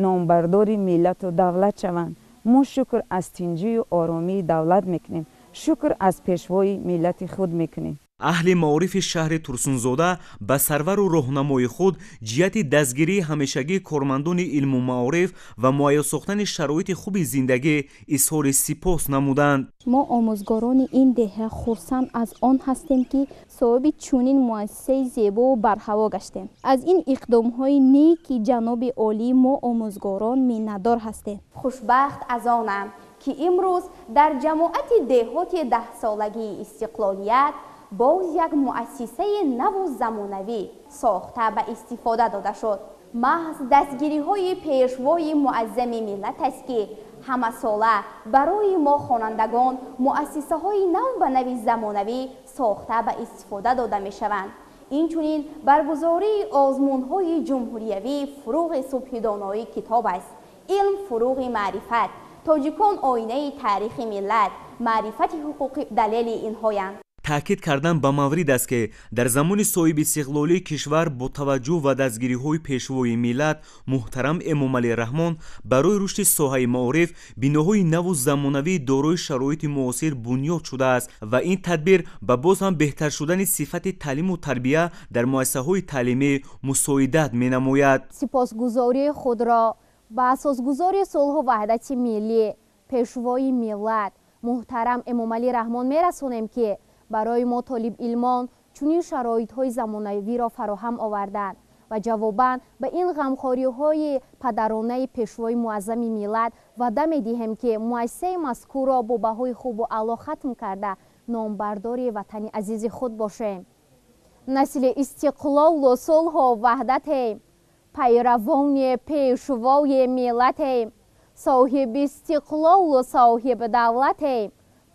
номбардори миллату давлат шаванд. Мо шукр аз тинҷию оромии давлат мекунем, шукр аз пешвои миллати худ мекунем.
Аҳли маорифи шаҳри Турсунзода ба сарвару роҳнамои худ ҷиҳати дастгирии ҳамешагии кормандони илму маориф ва муҳайё сохтани шароити хуби зиндагӣ изҳори сипос намуданд.
Мо омӯзгорони ин деҳа хурсанд аз он ҳастем, ки соҳиби чунин муассисаи зебову барҳаво гаштем. Аз ин иқдомҳои неки ҷаноби олӣ мо омӯзгорон миннатдор ҳастем.
Хушбахт аз онам, ки имрӯз дар ҷамоати деҳоти даҳсолагии истиқлолият боз як муассисаи наву замонавӣ сохта ба истифода дода шуд. Маҳз дастгириҳои пешвои муаззами миллат аст, ки ҳамасола барои мо хонандагон муассисаҳои нав ба нави замонавӣ сохта ба истифода дода мешаванд. Инчунин баргузории озмунҳои ҷумҳуриявии фурӯғи субҳи доноӣ китоб аст, илм фурӯғи маърифат, тоҷикон оинаи таърихи миллат, маърифати ҳуқуқи далели инҳоянд.
Таъкид кардан ба маврид аст, ки дар замони соҳибистиқлолии кишвар бо таваҷҷӯҳ ва дастгириҳои пешвои миллат муҳтарам Эмомалӣ Раҳмон барои рушди соҳаи маориф биноҳои наву замонавии дорои шароити муосир бунёд шудааст ва ин тадбир ба боз ҳам беҳтар шудани сифати таълиму тарбия дар муассисаҳои таълимӣ мусоидат менамояд.
Сипосгузории худро ба асосгузори сулҳу ваҳдати миллӣ, пешвои миллат муҳтарам Эмомалӣ Раҳмон мерасонем, ки барои мо толибилмон чунин шароитҳои замонавиро фароҳам оварданд ва ҷавобан ба ин ғамхориҳои падаронаи пешвои муаззами миллат ваъда медиҳем, ки муассисаи мазкурро бо баҳои хубу аъло хатм карда номбардори ватани азизи худ бошем. Насли истиқлолу сулҳу ваҳдатем, пайравони пешвои миллатем, соҳиби истиқлолу соҳиби давлатем,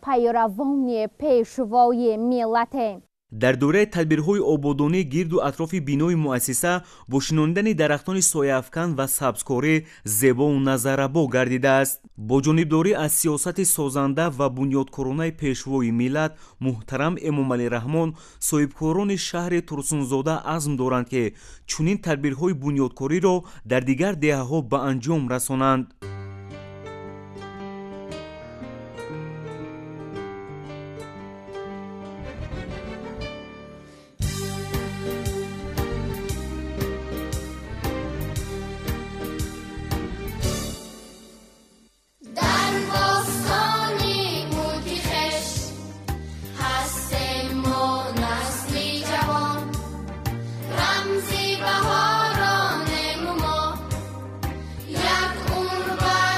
пайравони пешвои миллатем.
Дар доираи тадбирҳои ободонӣ гирду атрофи бинои муассиса бо шинонидани дарахтони сояафкан ва сабзкорӣ зебову назаррабо гардидааст. Бо ҷонибдорӣ аз сиёсати созанда ва бунёдкоронаи пешвои миллат муҳтарам Эмомалӣ Раҳмон соҳибкорони шаҳри Турсунзода азм доранд, ки чунин тадбирҳои бунёдкориро дар дигар деҳаҳо ба анҷом расонанд.
Баҳороне мо як умр.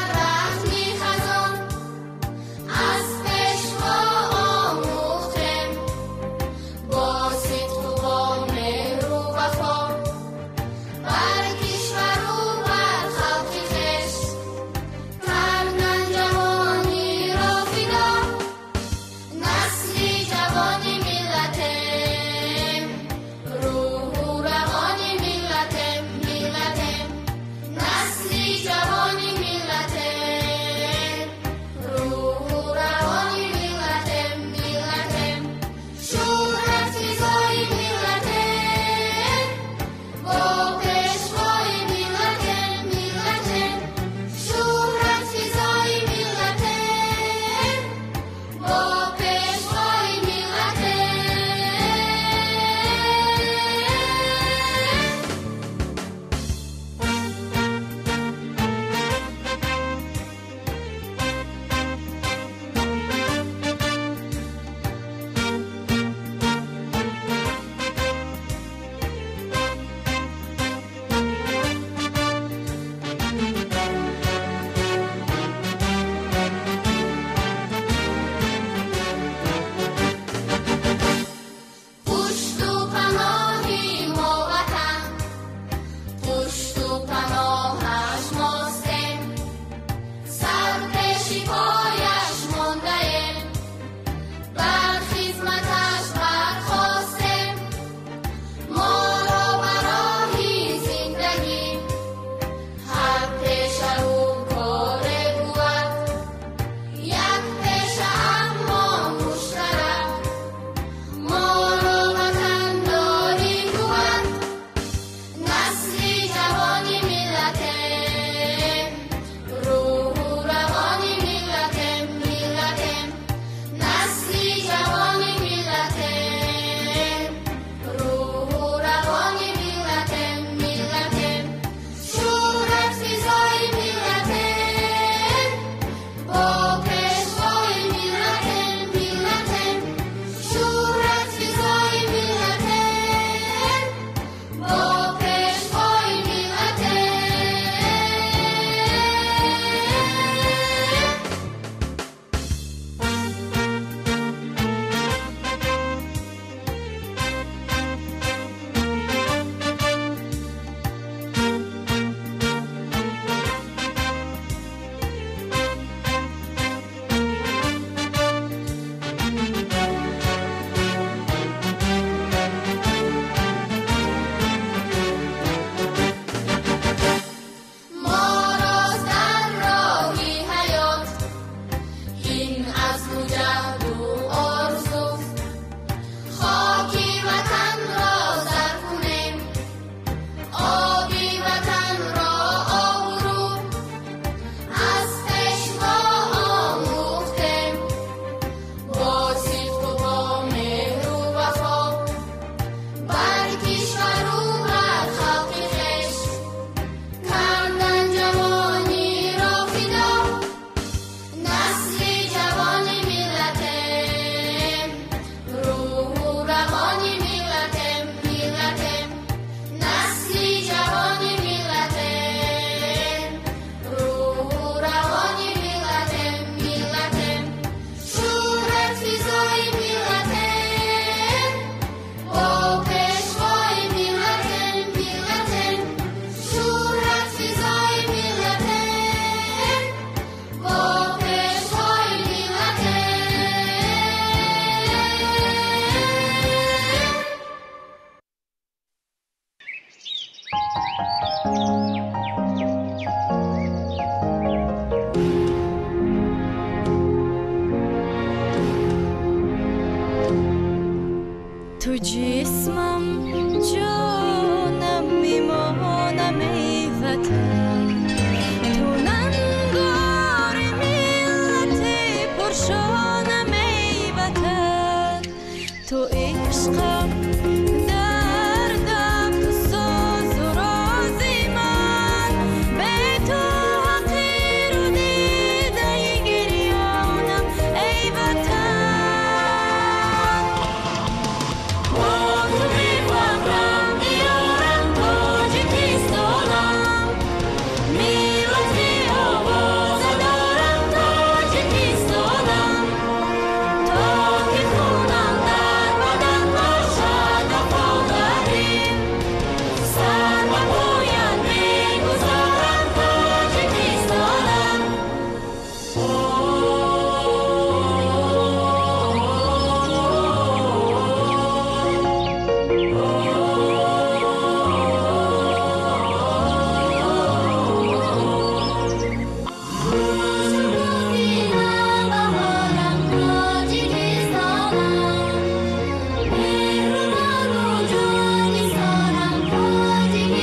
عشقم دردم تو سوز و رازی من به تو حقیر و دیده گریانم ای وطن با تو می‌فخرم دیارم تاجیکستانم ملتی آوازه دارم تاجیکستانم تا که خونم در بدن باشد وفاداریم سر به پایت می‌گذارم تاجیکستانم. بهارم تاجیکستانم مهربان و جانثارم تاجیکستانم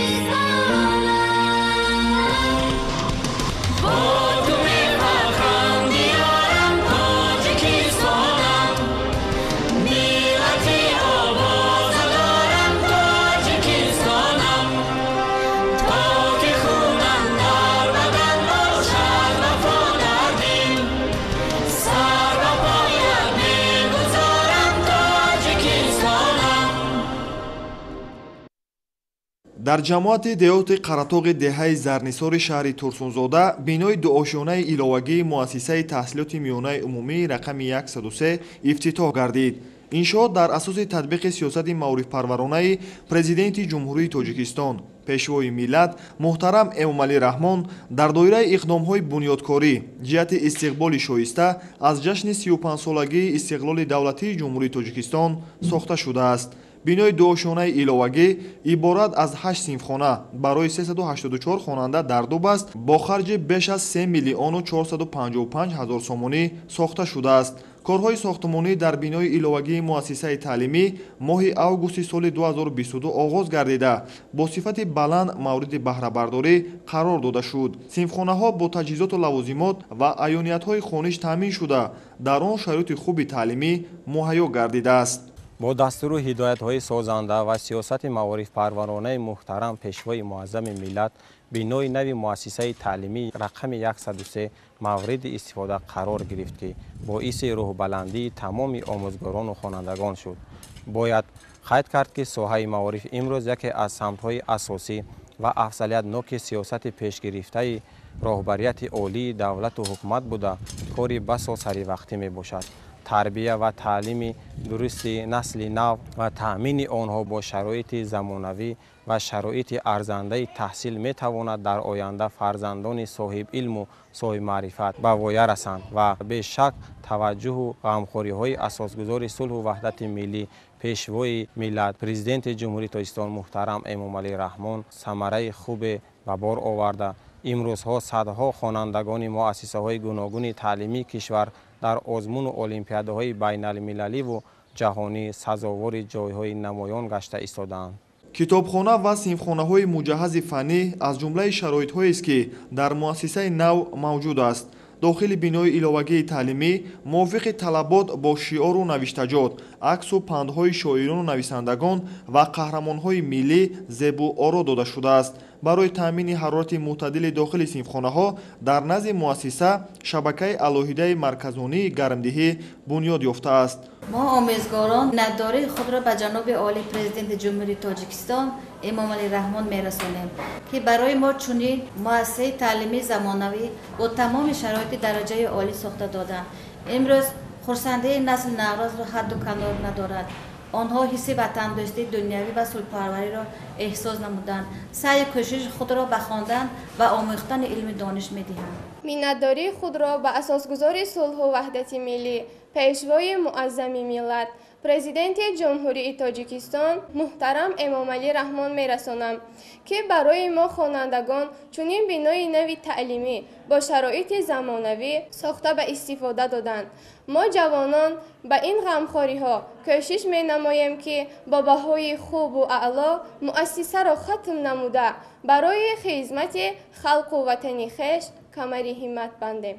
با تو می‌فخرم دیارم تاجیکستانم ملتی آوازه دارم تاجیکستانم تا که خونم در بدن باشد وفا در دل سر به پایت می‌گذارم تاجیکستانم.
Дар ҷамоати деҳоти Қаратоғи деҳаи Зарнисори шаҳри Турсунзода бинои дуошёнаи иловагии муассисаи таҳсилоти миёнаи умумии рақами 103 ифтитоҳ гардид. Иншоот дар асоси татбиқи сиёсати маорифпарваронаи Президенти Ҷумҳурии Тоҷикистон, Пешвои миллат муҳтарам Эмомалӣ Раҳмон дар доираи иқдомҳои бунёдкорӣ ҷиҳати истиқболи шоиста аз ҷашни 35-солагии истиқлоли давлатии Ҷумҳурии Тоҷикистон сохта шудааст. Бинои дуошёнаи иловагӣ иборат аз 8 синфхона барои 384 хонанда дар ду баст бо харҷи беш аз 3 миллиону 455 ҳазор сомонӣ сохта шудааст. Корҳои сохтмонӣ дар бинои иловагии муассисаи таълимӣ моҳи августи соли 2022 оғоз гардида, бо сифати баланд мавриди баҳрабардорӣ қарор дода шуд. Синфхонаҳо бо таҷҳизоту лавозимот ва аёниятҳои хониш таъмин шуда, дар он шароити хуби таълимӣ муҳайё гардидааст.
Бо дастуру ҳидоятҳои созанда ва сиёсати маорифпарваронаи муҳтарам Пешвои муаззами миллат бинои нави муассисаи таълимии рақами 103 мавриди истифода қарор гирифт, ки боиси рӯҳбаландии тамоми омӯзгорону хонандагон шуд. Бояд қайд кард, ки соҳаи маориф имрӯз яке аз самтҳои асосӣ ва афзалиятноки сиёсати пешгирифтаи роҳбарияти олии давлату ҳукумат буда, кори басо саривақтӣ мебошад. Тарбия ва таълими дурусти насли нав ва таъмини онҳо бо шароити замонавӣ ва шароити арзандаи таҳсил метавонад дар оянда фарзандони соҳибилму соҳибмаърифат ба воя расанд ва бешак таваҷҷӯҳу ғамхориҳои асосгузори сулҳу ваҳдати миллӣ, Пешвои миллат, Президенти Ҷумҳурии Тоҷикистон муҳтарам Эмомалӣ Раҳмон самараи хубе ба бор оварда, имрӯзҳо садҳо хонандагони муассисаҳои гуногуни таълимии кишвар дар озмуну олимпиадаҳои байналмилаливу ҷаҳонӣ сазовори ҷойҳои намоён гашта истодаанд.
Китобхона ва синфхонаҳои муҷаҳҳази фаннӣ аз ҷумлаи шароитҳоест, ки дар муассисаи нав мавҷуд аст. Дохили бинои иловагии таълимӣ мувофиқи талабот бо шиору навиштаҷот, аксу пандҳои шоирону нависандагон ва қаҳрамонҳои миллӣ зебу оро дода шудааст. Барои таъмини ҳарорати мӯътадили дохили синфхонаҳо дар назди муассиса шабакаи алоҳидаи марказонии гармдиҳӣ бунёд ёфтааст.
Мо омӯзгорон миннатдории худро ба ҷаноби олии Президенти Ҷумҳурии Тоҷикистон Эмомалӣ Раҳмон мерасонем, ки барои мо чунин муассисаи таълимии замонавӣ бо тамоми шароити дараҷаи олӣ сохта доданд. Имрӯз хурсандии насли наврасро ҳадду канор надорад. Онҳо ҳисси ватандӯстии дунявӣ ва сулҳпарвариро эҳсос намуданд, саъю кӯшиши худро ба хондан ва омӯхтани илми дониш медиҳанд.
Миннатдории худро ба асосгузори сулҳу ваҳдати миллӣ, Пешвои муаззами миллат, Президенти Ҷумҳурии Тоҷикистон муҳтарам Эмомалӣ Раҳмон мерасонам, ки барои мо хонандагон чунин бинои нави таълимӣ бо шароити замонавӣ сохта ба истифода доданд. Мо ҷавонон ба ин ғамхориҳо кӯшиш менамоем, ки бо баҳои хубу аъло муассисаро хатм намуда, барои хизмати халқу ватани хеш камари ҳиммат бандем.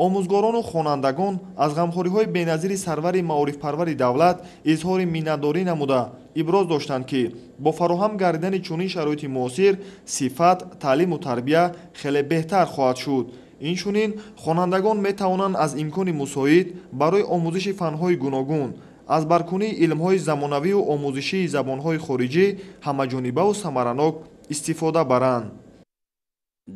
Омӯзгорону хонандагон аз ғамхориҳои беназири сарвари маорифпарвари давлат изҳори миннатдорӣ намуда иброз доштанд, ки бо фароҳам гардидани чунин шароити муосир сифат, таълиму тарбия хеле беҳтар хоҳад шуд. Инчунин хонандагон метавонанд аз имкони мусоид барои омӯзиши фанҳои гуногун, аз баркунии илмҳои замонавию омӯзишии забонҳои хориҷӣ ҳамаҷонибаву самаранок истифода баранд.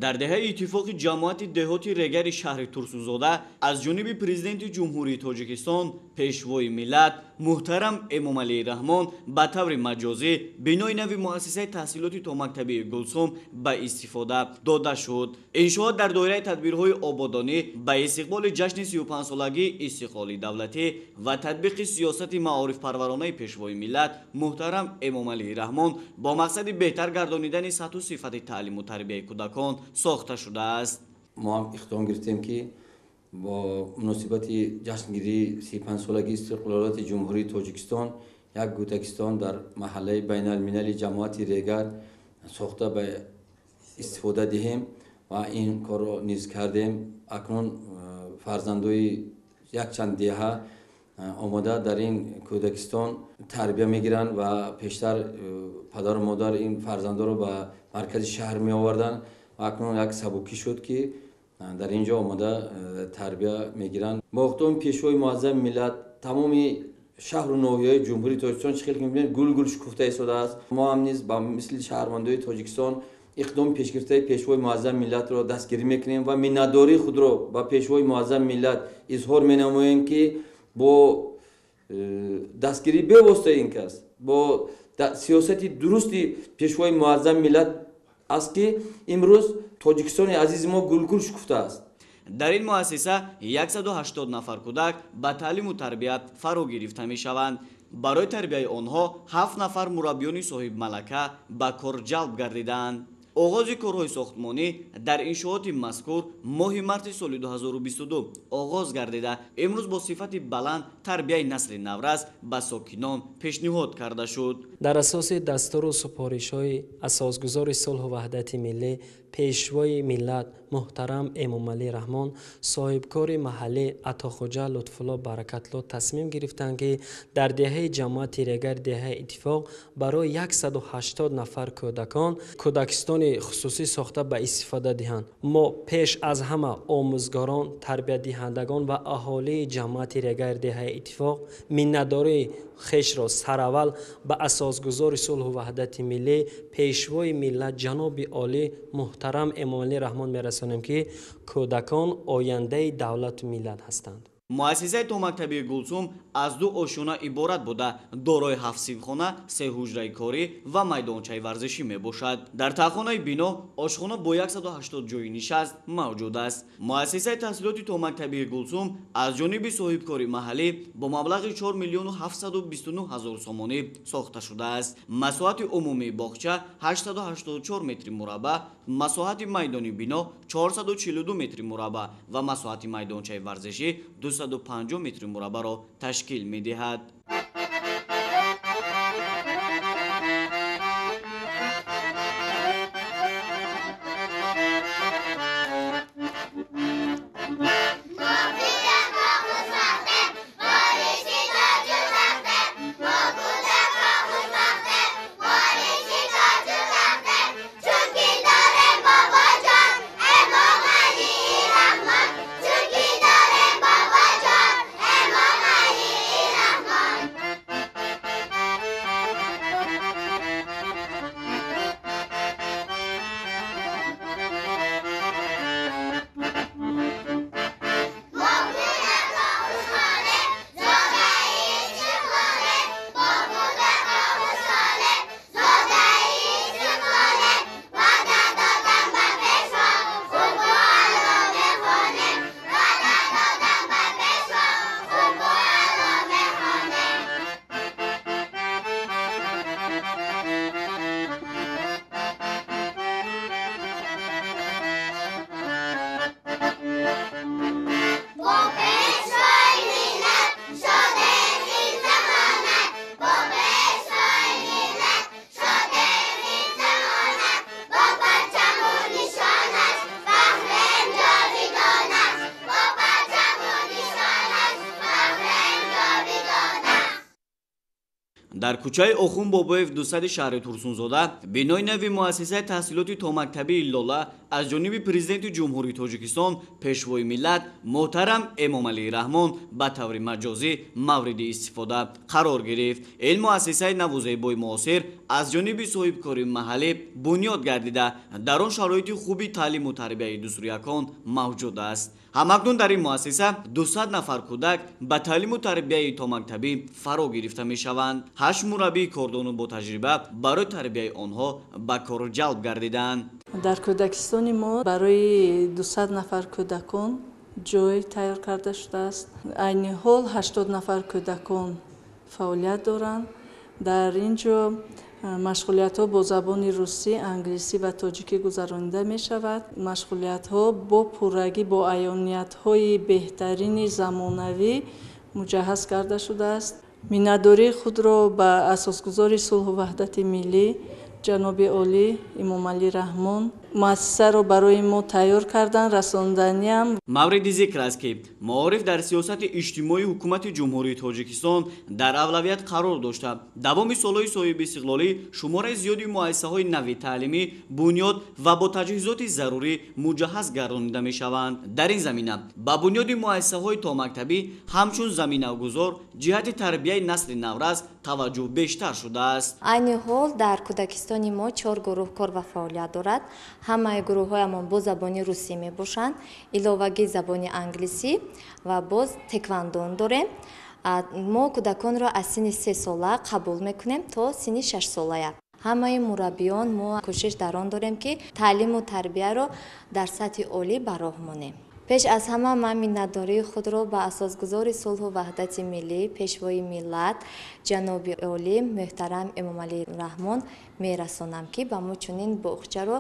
Дар деҳаи Иттифоқи ҷамоати деҳоти Регари шаҳри Турсунзода аз ҷониби Президенти Ҷумҳурии Тоҷикистон, Пешвои миллат муҳтарам Эмомалӣ Раҳмон ба таври маҷозӣ бинои нави муассисаи таҳсилоти томактабии Гулсум ба истифода дода шуд. Иншоот дар доираи тадбирҳои ободонӣ ба истиқболи ҷашни 35-солагии истиқлоли давлатӣ ва татбиқи сиёсати маорифпарваронаи Пешвои миллат муҳтарам Эмомалӣ Раҳмон бо мақсади беҳтар гардонидани сатҳу сифати таълиму тарбияи кӯдакон сохта шудааст.
Мо ҳам иқдом гирифтем, ки бо муносибати ҷашнгирии 35-солагии истиқлолияти Ҷумҳурии Тоҷикистон як кӯдакистон дар маҳаллаи байналмилали ҷамоати Регар сохта ба истифода диҳем ва ин корро низ кардем. Акнун фарзандои якчанд деҳа омода дар ин кӯдакистон тарбия мегиранд ва пештар падару модар ин фарзандоро ба маркази шаҳр меоварданд ва акнун як сабукӣ шуд, ки дар ин ҷо омода тарбия мегиранд. Бо иқдоми Пешвои муаззами миллат тамоми шаҳру ноҳияҳои Ҷумҳурии Тоҷикистон чӣ хел ки мебинед гулгул шукуфта истодааст. Мо ҳам низ ба мисли шаҳрвандои Тоҷикистон иқдоми пешгирифтаи Пешвои муаззами миллатро дастгирӣ мекунем ва миннатдории худро ба Пешвои муаззами миллат изҳор менамоем, ки бо дастгирии бевоситаи ин кас, бо сиёсати дурусти Пешвои муаззами миллат аст, ки имрӯз Тоҷикистони азизи мо гулгул шукуфтааст.
Дар ин муассиса 180 нафар кӯдак ба таълиму тарбия фаро гирифта мешаванд. Барои тарбияи онҳо 7 нафар мураббиёни соҳибмалака ба кор ҷалб гардидаанд. Оғози корҳои сохтмонӣ дар иншооти мазкур моҳи марти соли 2022 оғоз гардида, имрӯз бо сифати баланд тарбияи насли наврас ба сокинон пешниҳод карда шуд.
Дар асоси дастуру супоришҳои асосгузори сулҳу ваҳдати миллӣ, Пешвои миллат муҳтарам Эмомалӣ Раҳмон, соҳибкори маҳаллӣ Атохоҷа Лутфулло Баракатло тасмим гирифтанд, ки дар деҳаи ҷамоати Регар, деҳаи Иттифоқ барои 180 нафар кӯдакон кӯдакистони хусусӣ сохта ба истифода диҳанд. Мо пеш аз ҳама омӯзгорон, тарбиятдиҳандагон ва аҳолии ҷамоати Регар, деҳаи Иттифоқ миннатдории хешро сараввал ба асосгузори сулҳу ваҳдати миллӣ, Пешвои миллат ҷаноби олӣ муҳтарам Эмомалӣ Раҳмон мерасонем, ки кӯдакон ояндаи давлату миллат ҳастанд.
Муассисаи томактабии Гулсум аз 2 ошёна иборат буда, дорои 7 синфхона, 3 ҳуҷраи корӣ ва майдончаи варзишӣ мебошад. Дар таҳхонаи бино ошхона бо 180 ҷойи нишаст мавҷуд аст. Муассисаи таҳсилоти томактабии Гулсум аз ҷониби соҳибкори маҳаллӣ бо маблағи 4 729 000 сомонӣ сохта шудааст. Масоҳати умумии боғча 884 метри мураббаъ, масоҳати майдони бино 442 метри мураббаъ ва масоҳати майдончаи варзишӣ 250 метри мураббаъро ташкил медиҳад. Дар кӯчаи Охун Бобоев 200 шаҳри Турсунзода бинои нави муассисаи таҳсилоти томактабии Лола аз ҷониби Президенти Ҷумҳурии Тоҷикистон, Пешвои миллат муҳтарам Эмомалӣ Раҳмон ба таври маҷозӣ мавриди истифода қарор гирифт. Ин муассисаи наву зебои муосир аз ҷониби соҳибкори маҳаллӣ бунёд гардида, дар он шароити хуби таълиму тарбияи дусруякон мавҷуд аст. Ҳамакнун дар ин муассиса 200 нафар кӯдак ба таълиму тарбияи томактабӣ фаро гирифта мешаванд. 8 мураббии кордону ботаҷриба барои тарбияи онҳо ба кор ҷалб гардиданд.
Дар кӯдакистони мо барои 200 нафар кӯдакон ҷой тайёр карда шудааст. Айни ҳол 80 нафар кӯдакон фаъолият доранд. Дар ин ҷо машғулиятҳо бо забони русӣ, англисӣ ва тоҷикӣ гузаронида мешавад. Машғулиятҳо бо пуррагӣ бо аёниятҳои беҳтарини замонавӣ муҷаҳҳаз карда шудааст. Миннатдории худро ба асосгузори сулҳу ваҳдати миллӣ ҷаноби олӣ Эмомалӣ Раҳмон муассисаро барои мо тайёр кардан расонданиам.
Мавриди зикр аст, ки маориф дар сиёсати иҷтимоии ҳукумати Ҷумҳурии Тоҷикистон дар авлавият қарор дошта, давоми солҳои соҳибистиқлолӣ шумораи зиёди муассисаҳои нави таълимӣ бунёд ва бо таҷҳизоти зарурӣ муҷаҳҳаз гардонида мешаванд. Дар ин замина ба бунёди муассисаҳои томактабӣ ҳамчун заминагузор ҷиҳати тарбияи насли наврас таваҷҷӯҳ бештар шудааст.
Айни ҳол дар кӯдакистони мо 4 гурӯҳ кор ва фаъолият дорад. Ҳамаи гурӯҳҳоямон бо забони русӣ мебошанд, иловагӣ забони англисӣ ва боз теквандон дорем. Мо кӯдаконро аз синни 3 сола қабул мекунем то синни 6 солая. Ҳамаи мураббиён мо кӯшиш дар он дорем, ки таълиму тарбияро дар сатҳи олӣ ба роҳ монем. Пеш аз ҳама ман миннатдории худро ба асосгузори сулҳу ваҳдати миллӣ, Пешвои миллат ҷаноби олӣ муҳтарам Эмомалӣ Раҳмон мерасонам, ки ба мо чунин боғчаро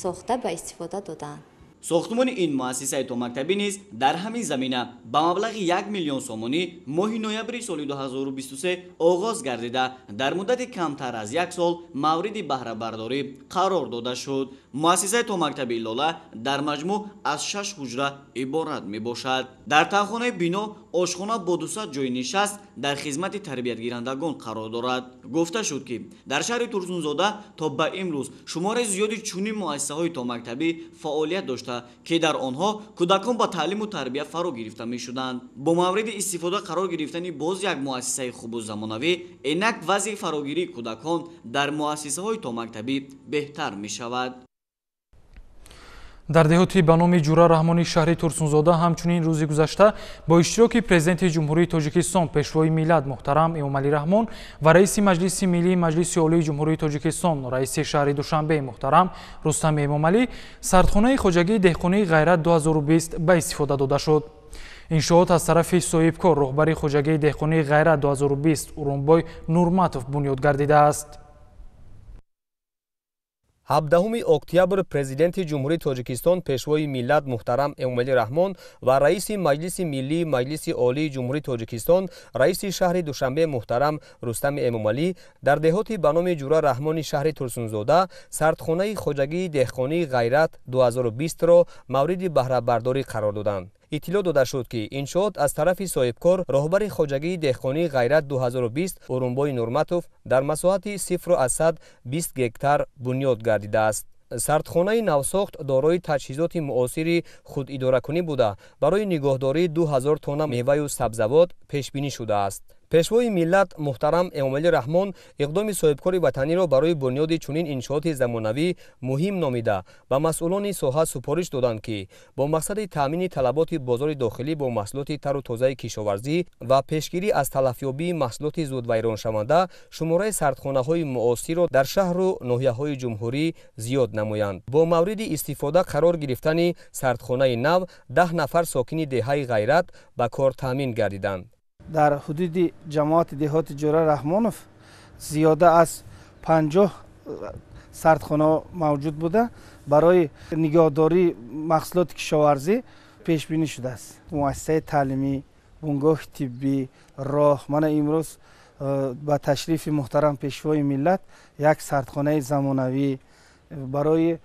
сохта ба истифода доданд.
Сохтмони ин муассисаи томактабӣ низ дар ҳамин замина ба маблағи 1 миллион сомонӣ моҳи ноябри соли 2023 оғоз гардида, дар муддати камтар аз 1 сол мавриди баҳрабардорӣ қарор дода шуд. Муассисаи томактабии Лола дар маҷмӯъ аз 6 ҳуҷра иборат мебошад. Дар таҳхонаи бино ошхона бо 200 ҷойи нишаст дар хизмати тарбиятгирандагон қарор дорад. Гуфта шуд, ки дар шаҳри Турсунзода то ба имрӯз шумораи зиёди чунин муассисаҳои томактабӣ фаъолият дошта, ки дар онҳо кӯдакон ба таълиму тарбия фаро гирифта мешуданд. Бо мавриди истифода қарор гирифтани боз як муассисаи хубу замонавӣ, инак вазъи фарогирии кӯдакон дар муассисаҳои томактабӣ беҳтар мешавад.
Дар деҳоти ба номи Ҷура Раҳмони шаҳри Турсунзода ҳамчунин рӯзи гузашта бо иштироки Президенти Ҷумҳурии Тоҷикистон, Пешвои миллат муҳтарам Эмомалӣ Раҳмон ва раиси Маҷлиси Миллии Маҷлиси Олии Ҷумҳурии Тоҷикистон, раиси шаҳри Душанбе муҳтарам Рустам Эмомалӣ сардхонаи хоҷагии деҳқонии Ғайрат 2020 ба истифода дода шуд. Иншоот аз тарафи соҳибкор, роҳбари хоҷагии деҳқонии Ғайрат 2020 Урунбой Нурматов бунёд гардидааст.
17 октябр Президенти Ҷумҳурии Тоҷикистон, Пешвои миллат муҳтарам Эмомалӣ Раҳмон ва раиси Маҷлиси Миллии Маҷлиси Олии Ҷумҳурии Тоҷикистон, раиси шаҳри Душанбе муҳтарам Рустами Эмомалӣ дар деҳоти ба номи Ҷура Раҳмони шаҳри Турсунзода сардхонаи хоҷагии деҳқонии Ғайрат 2020-ро мавриди баҳрабардорӣ қарор доданд. Иттилоъ дода шуд, ки иншоот аз тарафи соҳибкор, роҳбари хоҷагии деҳқонии Ғайрат 2020 Урунбой Нурматов дар масоҳати 0,20 гектар бунёд гардидааст. Сардхонаи навсохт дорои таҷҳизоти муосири худидоракунӣ буда, барои нигоҳдории 2000 тонна меваю сабзавот пешбинӣ шудааст. Пешвои миллат муҳтарам Эмомалӣ Раҳмон иқдоми соҳибкори ватаниро барои бунёди чунин иншооти замонавӣ муҳим номида, ба масъулони соҳа супориш доданд, ки бо мақсади таъмини талаботи бозори дохилӣ бо маҳсулоти тару тозаи кишоварзӣ ва пешгирӣ аз талафёбии маҳсулоти зудвайроншаванда шумораи сардхонаҳои муосирро дар шаҳру ноҳияҳои ҷумҳурӣ зиёд намоянд. Бо мавриди истифода қарор гирифтани сардхонаи нав 10 нафар сокини деҳаи Ғайрат ба кор таъмин гардиданд.
Дар ҳудуди ҷамоати деҳоти Ҷура Раҳмонов зиёда аз 50 сардхона мавҷуд буда, барои нигоҳдории маҳсулоти кишоварзӣ пешбинӣ шудааст. Муассисаи таълимӣ, бунгоҳи тиббӣ, роҳ. Мана имрӯз ба ташрифи муҳтарам Пешвои миллат як сардхонаи замонавӣ барои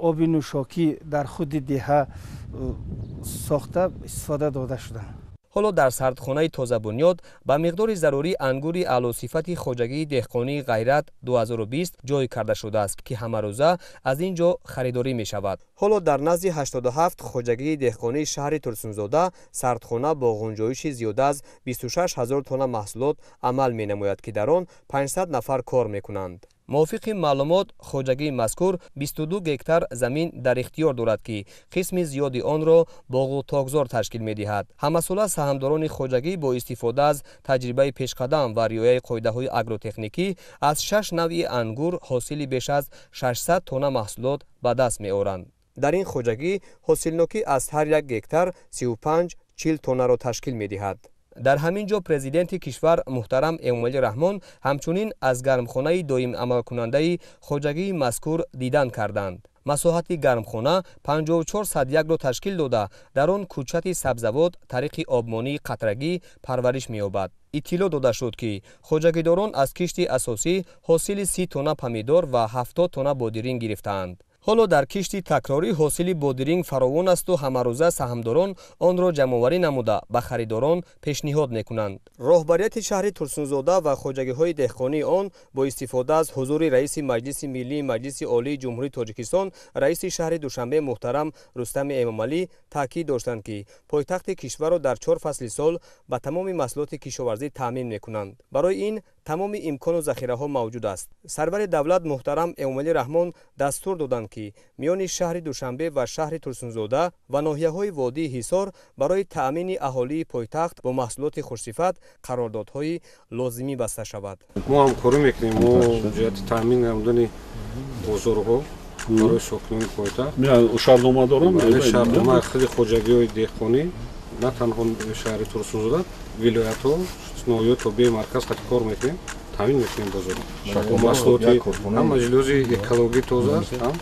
оби нӯшокӣ дар худи деҳа сохта истифода дода шуданд.
Ҳоло дар сардхонаи тозабунёд ба миқдори зарурӣ ангури аълосифати хоҷагии деҳқонии «Ғайрат 2020» ҷой карда шудааст, ки ҳамарӯза аз ин ҷо харидорӣ мешавад. Ҳоло дар назди 87 хоҷагии деҳқонии шаҳри Турсунзода сардхона бо ғунҷоиши зиёда аз 26 ҳазор тонна маҳсулот амал менамояд, ки дар он 500 нафар кор мекунанд. Мувофиқи маълумот, хоҷагии мазкур 22 гектар замин дар ихтиёр дорад, ки қисми зиёди онро боғу токзор ташкил медиҳад. Ҳамасола саҳмдорони хоҷагӣ бо истифода аз таҷрибаи пешқадам ва риояи қоидаҳои агротехникӣ аз 6 навъи ангур ҳосили беш аз 600 тонна маҳсулот ба даст меоранд. Дар ин хоҷагӣ ҳосилнокӣ аз ҳар як гектар 35-40 тоннаро ташкил медиҳад. Дар ҳамин ҷо президенти кишвар муҳтарам Эмомалӣ Раҳмон ҳамчунин аз гармхонаи доимамалкунандаи хоҷагии мазкур дидан карданд. Масоҳати гармхона 54,1-ро ташкил дода, дар он кӯчати сабзавот тариқи обмонии қатрагӣ парвариш меёбад. Иттилоъ дода шуд, ки хоҷагидорон аз кишти асосӣ ҳосили 30 тонна помидор ва 70 тонна бодиринг гирифтаанд. Ҳоло дар кишти такрорӣ ҳосили бодиринг фаровон асту ҳамарӯза саҳмдорон онро ҷамъоварӣ намуда ба харидорон пешниҳод мекунанд. Роҳбарияти шаҳри Турсунзода ва хоҷагиҳои деҳқонии он бо истифода аз ҳузури раиси Маҷлиси Миллии Маҷлиси Олии Ҷумҳурии Тоҷикистон, раиси шаҳри Душанбе муҳтарам Рустами Эмомалӣ таъкид доштанд, ки пойтахти кишварро дар 4 фасли сол ба тамоми маҳсулоти кишоварзӣ таъмин мекунанд. Барои ин тамоми имкону захираҳо мавҷуд аст. Сарвари давлат муҳтарам Эмомалӣ Раҳмон дастур доданд, ки миёни шаҳри Душанбе ва шаҳри Турсунзода ва ноҳияҳои водии Ҳисор барои таъмини аҳолии пойтахт бо маҳсулоти хушсифат қарордодҳои лозимӣ баста шавад.
Мо ҳамкорӣ мекунем, мо ҷиҳати таъмин намудани бозорҳо барои сокинони пойтахт
шартнома дорам.
Шартнома худи хоҷагиҳои деҳқонӣ на танҳо шаҳри Турсунзода, вилоятҳо, ноҳияҳо тобеи марказ қати кор мекунем, таъмин мекунем бозорро. Маҳсулоти ҳам маҷлози экологӣ тоза аст, ҳам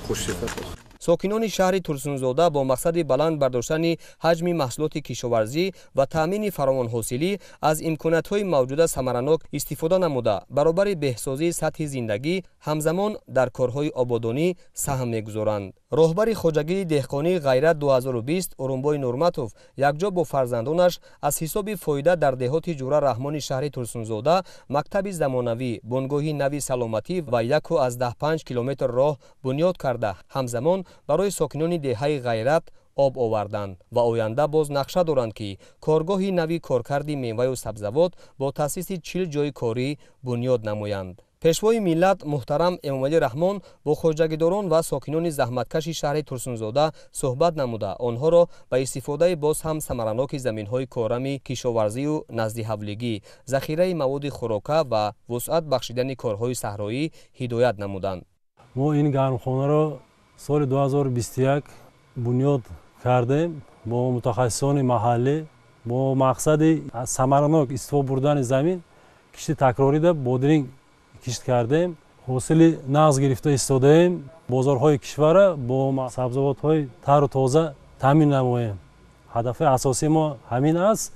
хушсифат аст.
Сокинони шаҳри Турсунзода бо мақсади баланд бардоштани ҳаҷми маҳсулоти кишоварзӣ ва таъмини фаровонҳосилӣ аз имкониятҳои мавҷуда самаранок истифода намуда, баробари беҳсозии сатҳи зиндагӣ ҳамзамон дар корҳои ободонӣ саҳм мегузоранд. Роҳбари хоҷагии деҳқонии «Ғайрат 2020» Урунбой Нурматов якҷо бо фарзандонаш аз ҳисоби фоида дар деҳоти Ҷура Раҳмони шаҳри Турсунзода мактаби замонавӣ, бунгоҳи нави саломатӣ ва 1,5 километр роҳ бунёд карда, ҳамзамон барои сокинони деҳаи Ғайрат об оварданд ва оянда боз нақша доранд, ки коргоҳи нави коркарди меваю сабзавот бо таъсиси 40 ҷойи корӣ бунёд намоянд. Пешвои миллат муҳтарам Эмомалӣ Раҳмон бо хоҷагидорон ва сокинони заҳматкаши шаҳри Турсунзода суҳбат намуда, онҳоро ба истифодаи боз ҳам самараноки заминҳои корами кишоварзию наздиҳавлигӣ, захираи маводи хӯрока ва вусъат бахшидани корҳои саҳроӣ ҳидоят намуданд.
Мо ин гармхонаро соли 2021 бунёд кардем бо мутахассисони маҳаллӣ бо мақсади самаранок истифода бурдани замин, кишти такрорида бодиринг кишт кардем, ҳосили нағз гирифта истодаем, бозорҳои кишварро бо сабзавотҳои тару тоза таъмин намоем. Ҳадафи асосии мо ҳамин аст.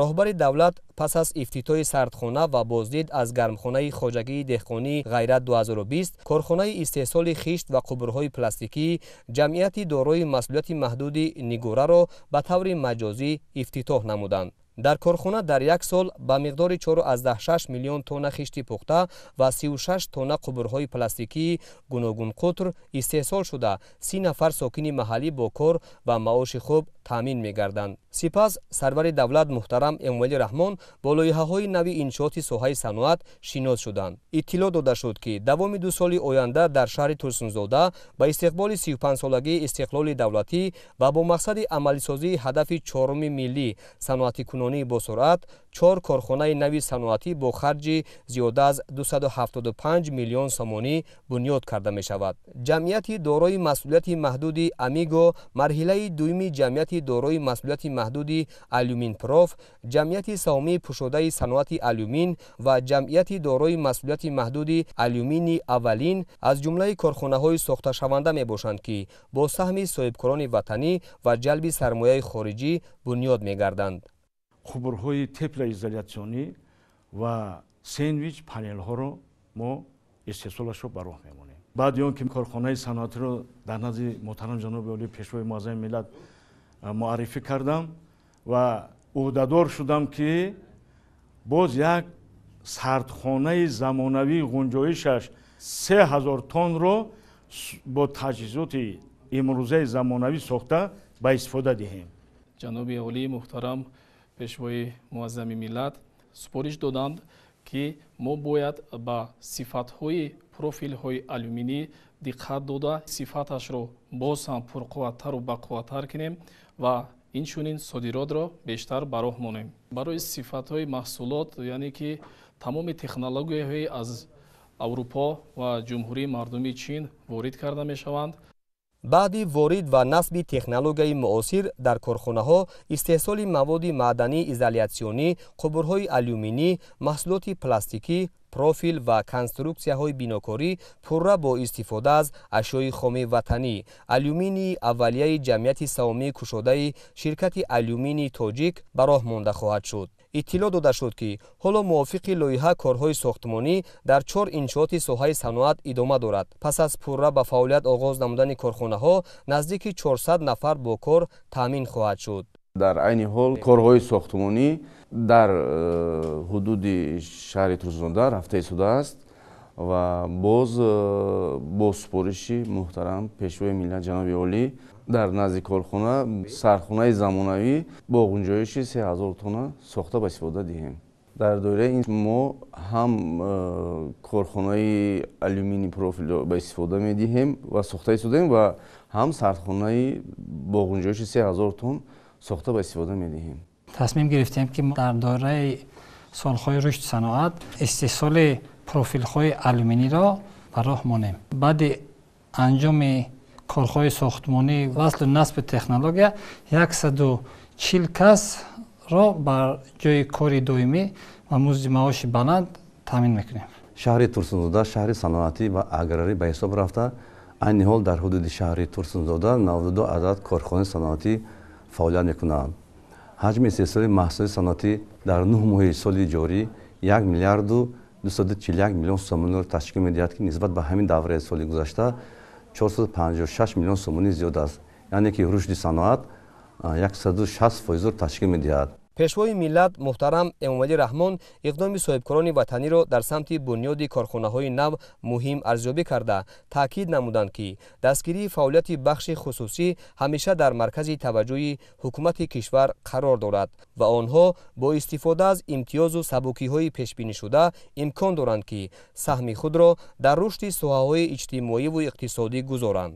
Роҳбари давлат пас аз ифтитоҳи сардхона ва боздид аз гармхонаи хоҷагии деҳқонии «Ғайрат 2020», корхонаи истеҳсоли хишт ва қубурҳои пластикӣ ҷамъияти дорои масъулияти маҳдуди «Нигораро» ба таври маҷозӣ ифтитоҳ намуданд. Дар корхона дар як сол ба миқдори 4,6 миллион тонна хишти пухта ва 36 тонна қубурҳои пластикии гуногунқутр истеҳсол шуда, 30 нафар сокини маҳаллӣ бо кор ва маоши хуб таъмин мегарданд. Сипас сарвари давлат муҳтарам Эмомалӣ Раҳмон бо лоиҳаҳои нави иншооти соҳаи саноат шинос шуданд. Иттилоъ дода шуд, ки давоми 2 соли оянда дар шаҳри Турсунзода ба истиқболи 35-солагии истиқлоли давлатӣ ва бо мақсади амалисозии ҳадафи чоруми миллӣ саноатикунонии босуръат 4 корхонаи нави саноатӣ бо харҷи зиёда аз 275 миллион сомонӣ бунёд карда мешавад. Ҷамъияти дорои масъулияти маҳдуди «Амиго», марҳилаи дуюми ҷамъияти дорои масъулияти маҳдуди «Алюминпроф», ҷамъияти саҳомии пӯшодаи саноати алюмин ва ҷамъияти дорои масъулияти маҳдуди «Алюмини аввалин» аз ҷумлаи корхонаҳои сохташаванда мебошанд, ки бо саҳми соҳибкорони ватанӣ ва ҷалби сармояи хориҷӣ бунёд мегарданд.
Қубурҳои теплоизолятсионӣ ва сендвич панелҳоро мо истеҳсолашро ба роҳ мемонем. Баъди он ки корхонаи саноатиро дар назди муҳтарам ҷаноби олии пешвои муаззами миллат муаррифӣ кардам ва Ӯҳдадор шудам, ки боз як сардхонаи замонавии ғунҷоишаш 3000 тонро бо таҷҳизоти имрӯзаи замонавӣ сохта ба истифода диҳем.
Ҷаноби олии муҳтарам Пешвои муаззами миллат супориш доданд, ки мо бояд ба сифатҳои профилҳои алюминӣ диққат дода, сифаташро боз ҳам пурқувваттару бақувваттар кунем ва инчунин содиротро бештар ба роҳ монем. Барои сифатҳои маҳсулот, яъне ки тамоми технологияҳои аз Аврупо ва Ҷумҳурии Мардумии Чин ворид карда мешаванд.
Баъди ворид ва насби технологияи муосир дар корхонаҳо истеҳсоли маводи маъдании изолятсионӣ, қубурҳои алюминӣ, маҳсулоти пластикӣ, профил ва конструксияҳои бинокорӣ пурра бо истифода аз ашёи хоми ватанӣ, алюминии аввалияи ҷамъияти саҳомии кушодаи ширкати алюминии тоҷик ба роҳ монда хоҳад шуд. Иттилоъ дода шуд, ки ҳоло мувофиқи лоиҳа корҳои сохтмонӣ дар 4 иншооти соҳаи саноат идома дорад. Пас аз пурра ба фаъолият оғоз намудани корхонаҳо наздики 400 нафар бо кор таъмин хоҳад шуд.
Дар айни ҳол корҳои сохтмонӣ дар ҳудуди шаҳри Турсунзода рафта истодааст ва боз бо супориши муҳтарам Пешвои миллат ҷаноби олӣ дар назди корхона сархонаи замонавӣ бо ғунҷоиши 3000 тонна сохта ба истифода диҳем. Дар доираи ин мо ҳам корхонаи алюминий профилро ба истифода медиҳем ва сохта истодаем ва ҳам сардхонаи бо ғунҷоиши 3000 тонн сохта ба истифода медиҳем.
Тасмим гирифтем, ки дар доираи солҳои рушди саноат истеҳсоли профилҳои алюминиро ба роҳ монем. Баъди анҷоми корҳои сохтмонӣ, васлу насби технология 140 касро бар ҷои кори доимӣ ва музди маоши баланд таъмин мекунем.
Шаҳри Турсунзода шаҳри саноатӣ ва аграрӣ ба ҳисоб рафта, айни ҳол дар ҳудуди шаҳри Турсунзода 92 адад корхонаи саноатӣ фаъолият мекунанд. Ҳаҷми истеҳсоли маҳсулоти саноатӣ дар 9 моҳи соли ҷорӣ 1 миллиарду 241 миллион сомониро ташкил медиҳад, ки нисбат ба ҳамин давраи соли гузашта 456 миллион сомонӣ зиёд аст. Яъне ки рушди саноат 160%-ро ташкил медиҳад.
Пешвои миллат муҳтарам Эмомалӣ Раҳмон иқдоми соҳибкорони ватаниро дар самти бунёди корхонаҳои нав муҳим арзёбӣ карда, таъкид намуданд, ки дастгирии фаъолияти бахши хусусӣ ҳамеша дар маркази таваҷҷӯҳи ҳукумати кишвар қарор дорад ва онҳо бо истифода аз имтиёзу сабукиҳои пешбинишуда имкон доранд, ки саҳми худро дар рушди соҳаҳои иҷтимоиву иқтисодӣ гузоранд.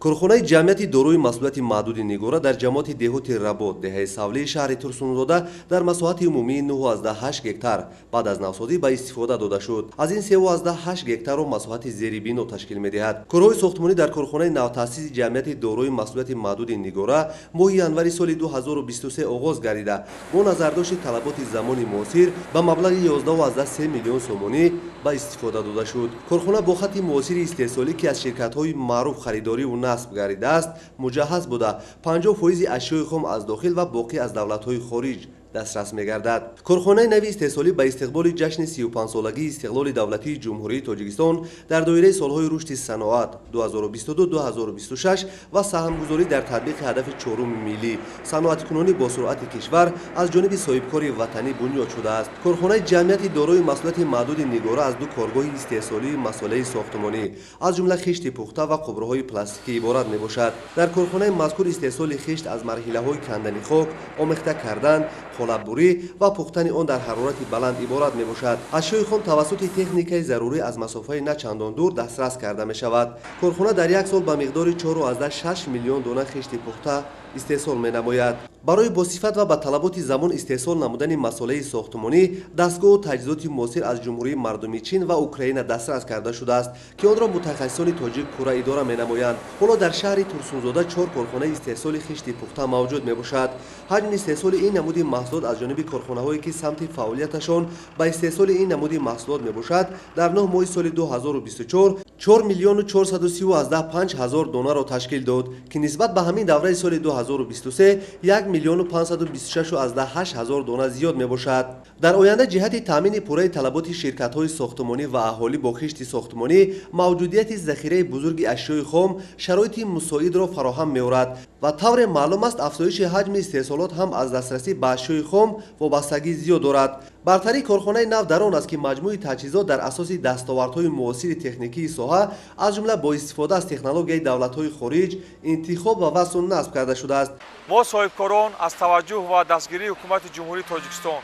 Корхонаи ҷамъияти дорои масъулияти маҳдуди Нигора дар ҷамоати деҳоти Работ, деҳаи Савлии шаҳри Турсунзода дар масоҳати умумии 9,8 гектар баъд аз навсозӣ ба истифода дода шуд. Аз ин 3,8 гектарро масоҳати зерибино ташкил медиҳад. Корҳои сохтмонӣ дар корхонаи навтаъсиси ҷамъияти дорои масъулияти маҳдуди Нигора моҳи январи соли 2023 оғоз гардида, бо назардошти талаботи замони муосир ба маблағи 11,3 миллион сомонӣ ба истифода дода шуд. Корхона бо хатти муосири истеҳсолӣ, ки аз ширкатҳои маъруф харидориву насб гардидааст, муҷаҳҳаз буда, 50% ашёи хом аз дохил ва боқӣ аз давлатҳои хориҷ дастрас мегардад. Корхонаи нави истеҳсолӣ ба истиқболи ҷашни 35-солагии истиқлоли давлатии Ҷумҳурии Тоҷикистон дар доираи солҳои рушди саноат 2022-2026 ва саҳмгузорӣ дар татбиқи ҳадафи чоруми миллӣ саноаткунонӣ бо суръати кишвар аз ҷониби соҳибкори ватанӣ бунёд шудааст. Корхонаи ҷамъияти дорои масъулияти маҳдуди Нигора аз ду коргоҳи истеҳсолии масолеҳи сохтмонӣ, аз ҷумла хишти пухта ва қубурҳои пластикӣ иборат мебошад. Дар корхонаи мазкур истеҳсоли хишт аз марҳилаҳои кандани хок, омехта кардан, қолаббурӣ ва пухтани он дар ҳарорати баланд иборат мебошад. Ашёи хом тавассути техникаи зарурӣ аз масофаи на чандон дур дастрас карда мешавад. Корхона дар як сол ба миқдори 4,6 миллион дона хишти пухта истеҳсол менамояд. Барои босифат ва ба талаботи замон истеҳсол намудани масолеҳи сохтмонӣ дастгоҳу таҷҳизоти муосир аз Ҷумҳурии Мардумии Чин ва Украина дастрас карда шудааст, ки онро мутахассисони тоҷик пурра идора менамоянд. Ҳоло дар шаҳри Турсунзода 4 корхонаи истеҳсоли хишти пухта мавҷуд мебошад. Ҳаҷми истеҳсоли ин намуди маҳсулот аз ҷониби корхонаҳое, ки самти фаъолияташон ба истеҳсоли ин намуди маҳсулот мебошад, дар 9 моҳи соли 2024 4 430,5 ҳазор донаро ташкил дод, ки нисбат ба ҳамин давраи соли 2023 1 526,8 ҳазор дона зиёд мебошад. Дар оянда ҷиҳати таъмини пурраи талаботи ширкатҳои сохтмонӣ ва аҳолӣ бо хишти сохтмонӣ мавҷудияти захираи бузурги ашёи хом шароити мусоидро фароҳам меорад. Ва тавре маълум аст, афзоиши ҳаҷми истеҳсолот ҳам аз дастрасӣ ба ашёи хом вобастагӣ зиёд дорад. Бартарии корхонаи нав дар он аст, ки маҷмӯи таҷҳизот дар асоси дастовардҳои муосири техникии соҳа, аз ҷумла бо истифода аз технологияи давлатҳои хориҷ, интихоб ва васлу насб карда шудааст.
Мо соҳибкорон аз таваҷҷӯҳ ва дастгирии ҳукумати Ҷумҳурии Тоҷикистон,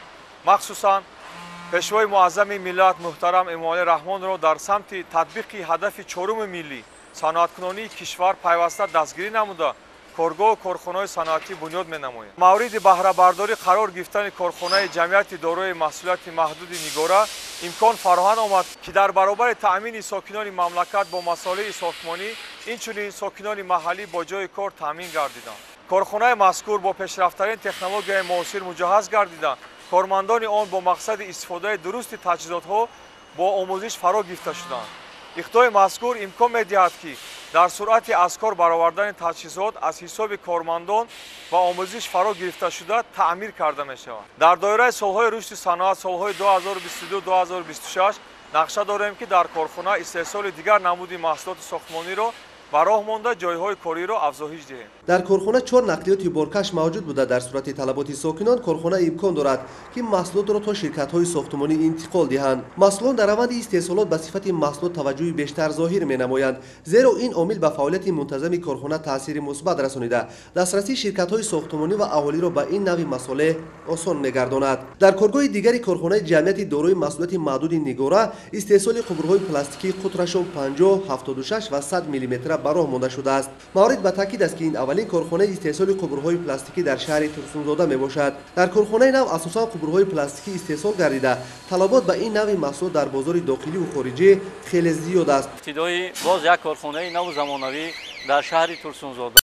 махсусан Пешвои муаззами миллат муҳтарам Эмомалӣ Раҳмонро дар самти татбиқи ҳадафи чоруми миллӣ саноаткунонии кишвар пайваста дастгирӣ намуда, коргоҳу корхонаҳои саноатӣ бунёд менамояд. Мавриди баҳрабардорӣ қарор гирифтани корхонаи ҷамъияти дорои масъулияти маҳдуди Нигора имкон фароҳам омад, ки дар баробари таъмини сокинони мамлакат бо масолеҳи сохтмонӣ, инчунин сокинони маҳаллӣ бо ҷойи кор таъмин гардиданд. Корхонаи мазкур бо пешрафтарин технологияи муосир муҷаҳҳаз гардида, кормандони он бо мақсади истифодаи дурусти таҷҳизотҳо бо омӯзиш фаро гирифта шуданд. Иқдоми мазкур имкон медиҳад, ки дар суръати аз кор баровардани таҷҳизот аз ҳисоби кормандон ва омӯзиш фаро гирифташуда таъмир карда мешавад. Дар доираи солҳои рушди саноат солҳои 2022-2026 нақша дорем, ки дар корхона истеҳсоли дигар намуди маҳсулоти сохтмониро ба роҳ монда, ҷойҳои кориро афзоиш диҳем.
Дар корхона 4 нақлиёти боркаш мавҷуд буда, дар сурати талаботи сокинон корхона имкон дорад, ки маҳсулотро то ширкатҳои сохтмонӣ интиқол диҳанд. Масъулон дар раванди истеҳсолот ба сифати маҳсулот таваҷҷӯҳи бештар зоҳир менамоянд, зеро ин омил ба фаъолияти мунтазами корхона таъсири мусбат расонида, дастрасии ширкатҳои сохтмонӣ ва аҳолиро ба ин навъи масолеҳ осон мегардонад. Дар коргоҳи дигари корхонаи ҷамъияти дорои масъулияти маҳдуди Нигора истеҳсоли қубурҳои пластикии қутрашон 50, 76 ва 100 миллиметра ба роҳ монда шудааст. Маврид ба таъкид аст, ки ин аввалин корхонаи истеҳсоли қубурҳои пластикӣ дар шаҳри Турсунзода мебошад. Дар корхонаи нав асосан қубурҳои пластикӣ истеҳсол гардида, талабот ба ин навъи маҳсулот дар бозори дохилию хориҷӣ хеле зиёд аст.
Ибтидои боз як корхонаи наву замонавӣ дар шаҳри Турсунзода.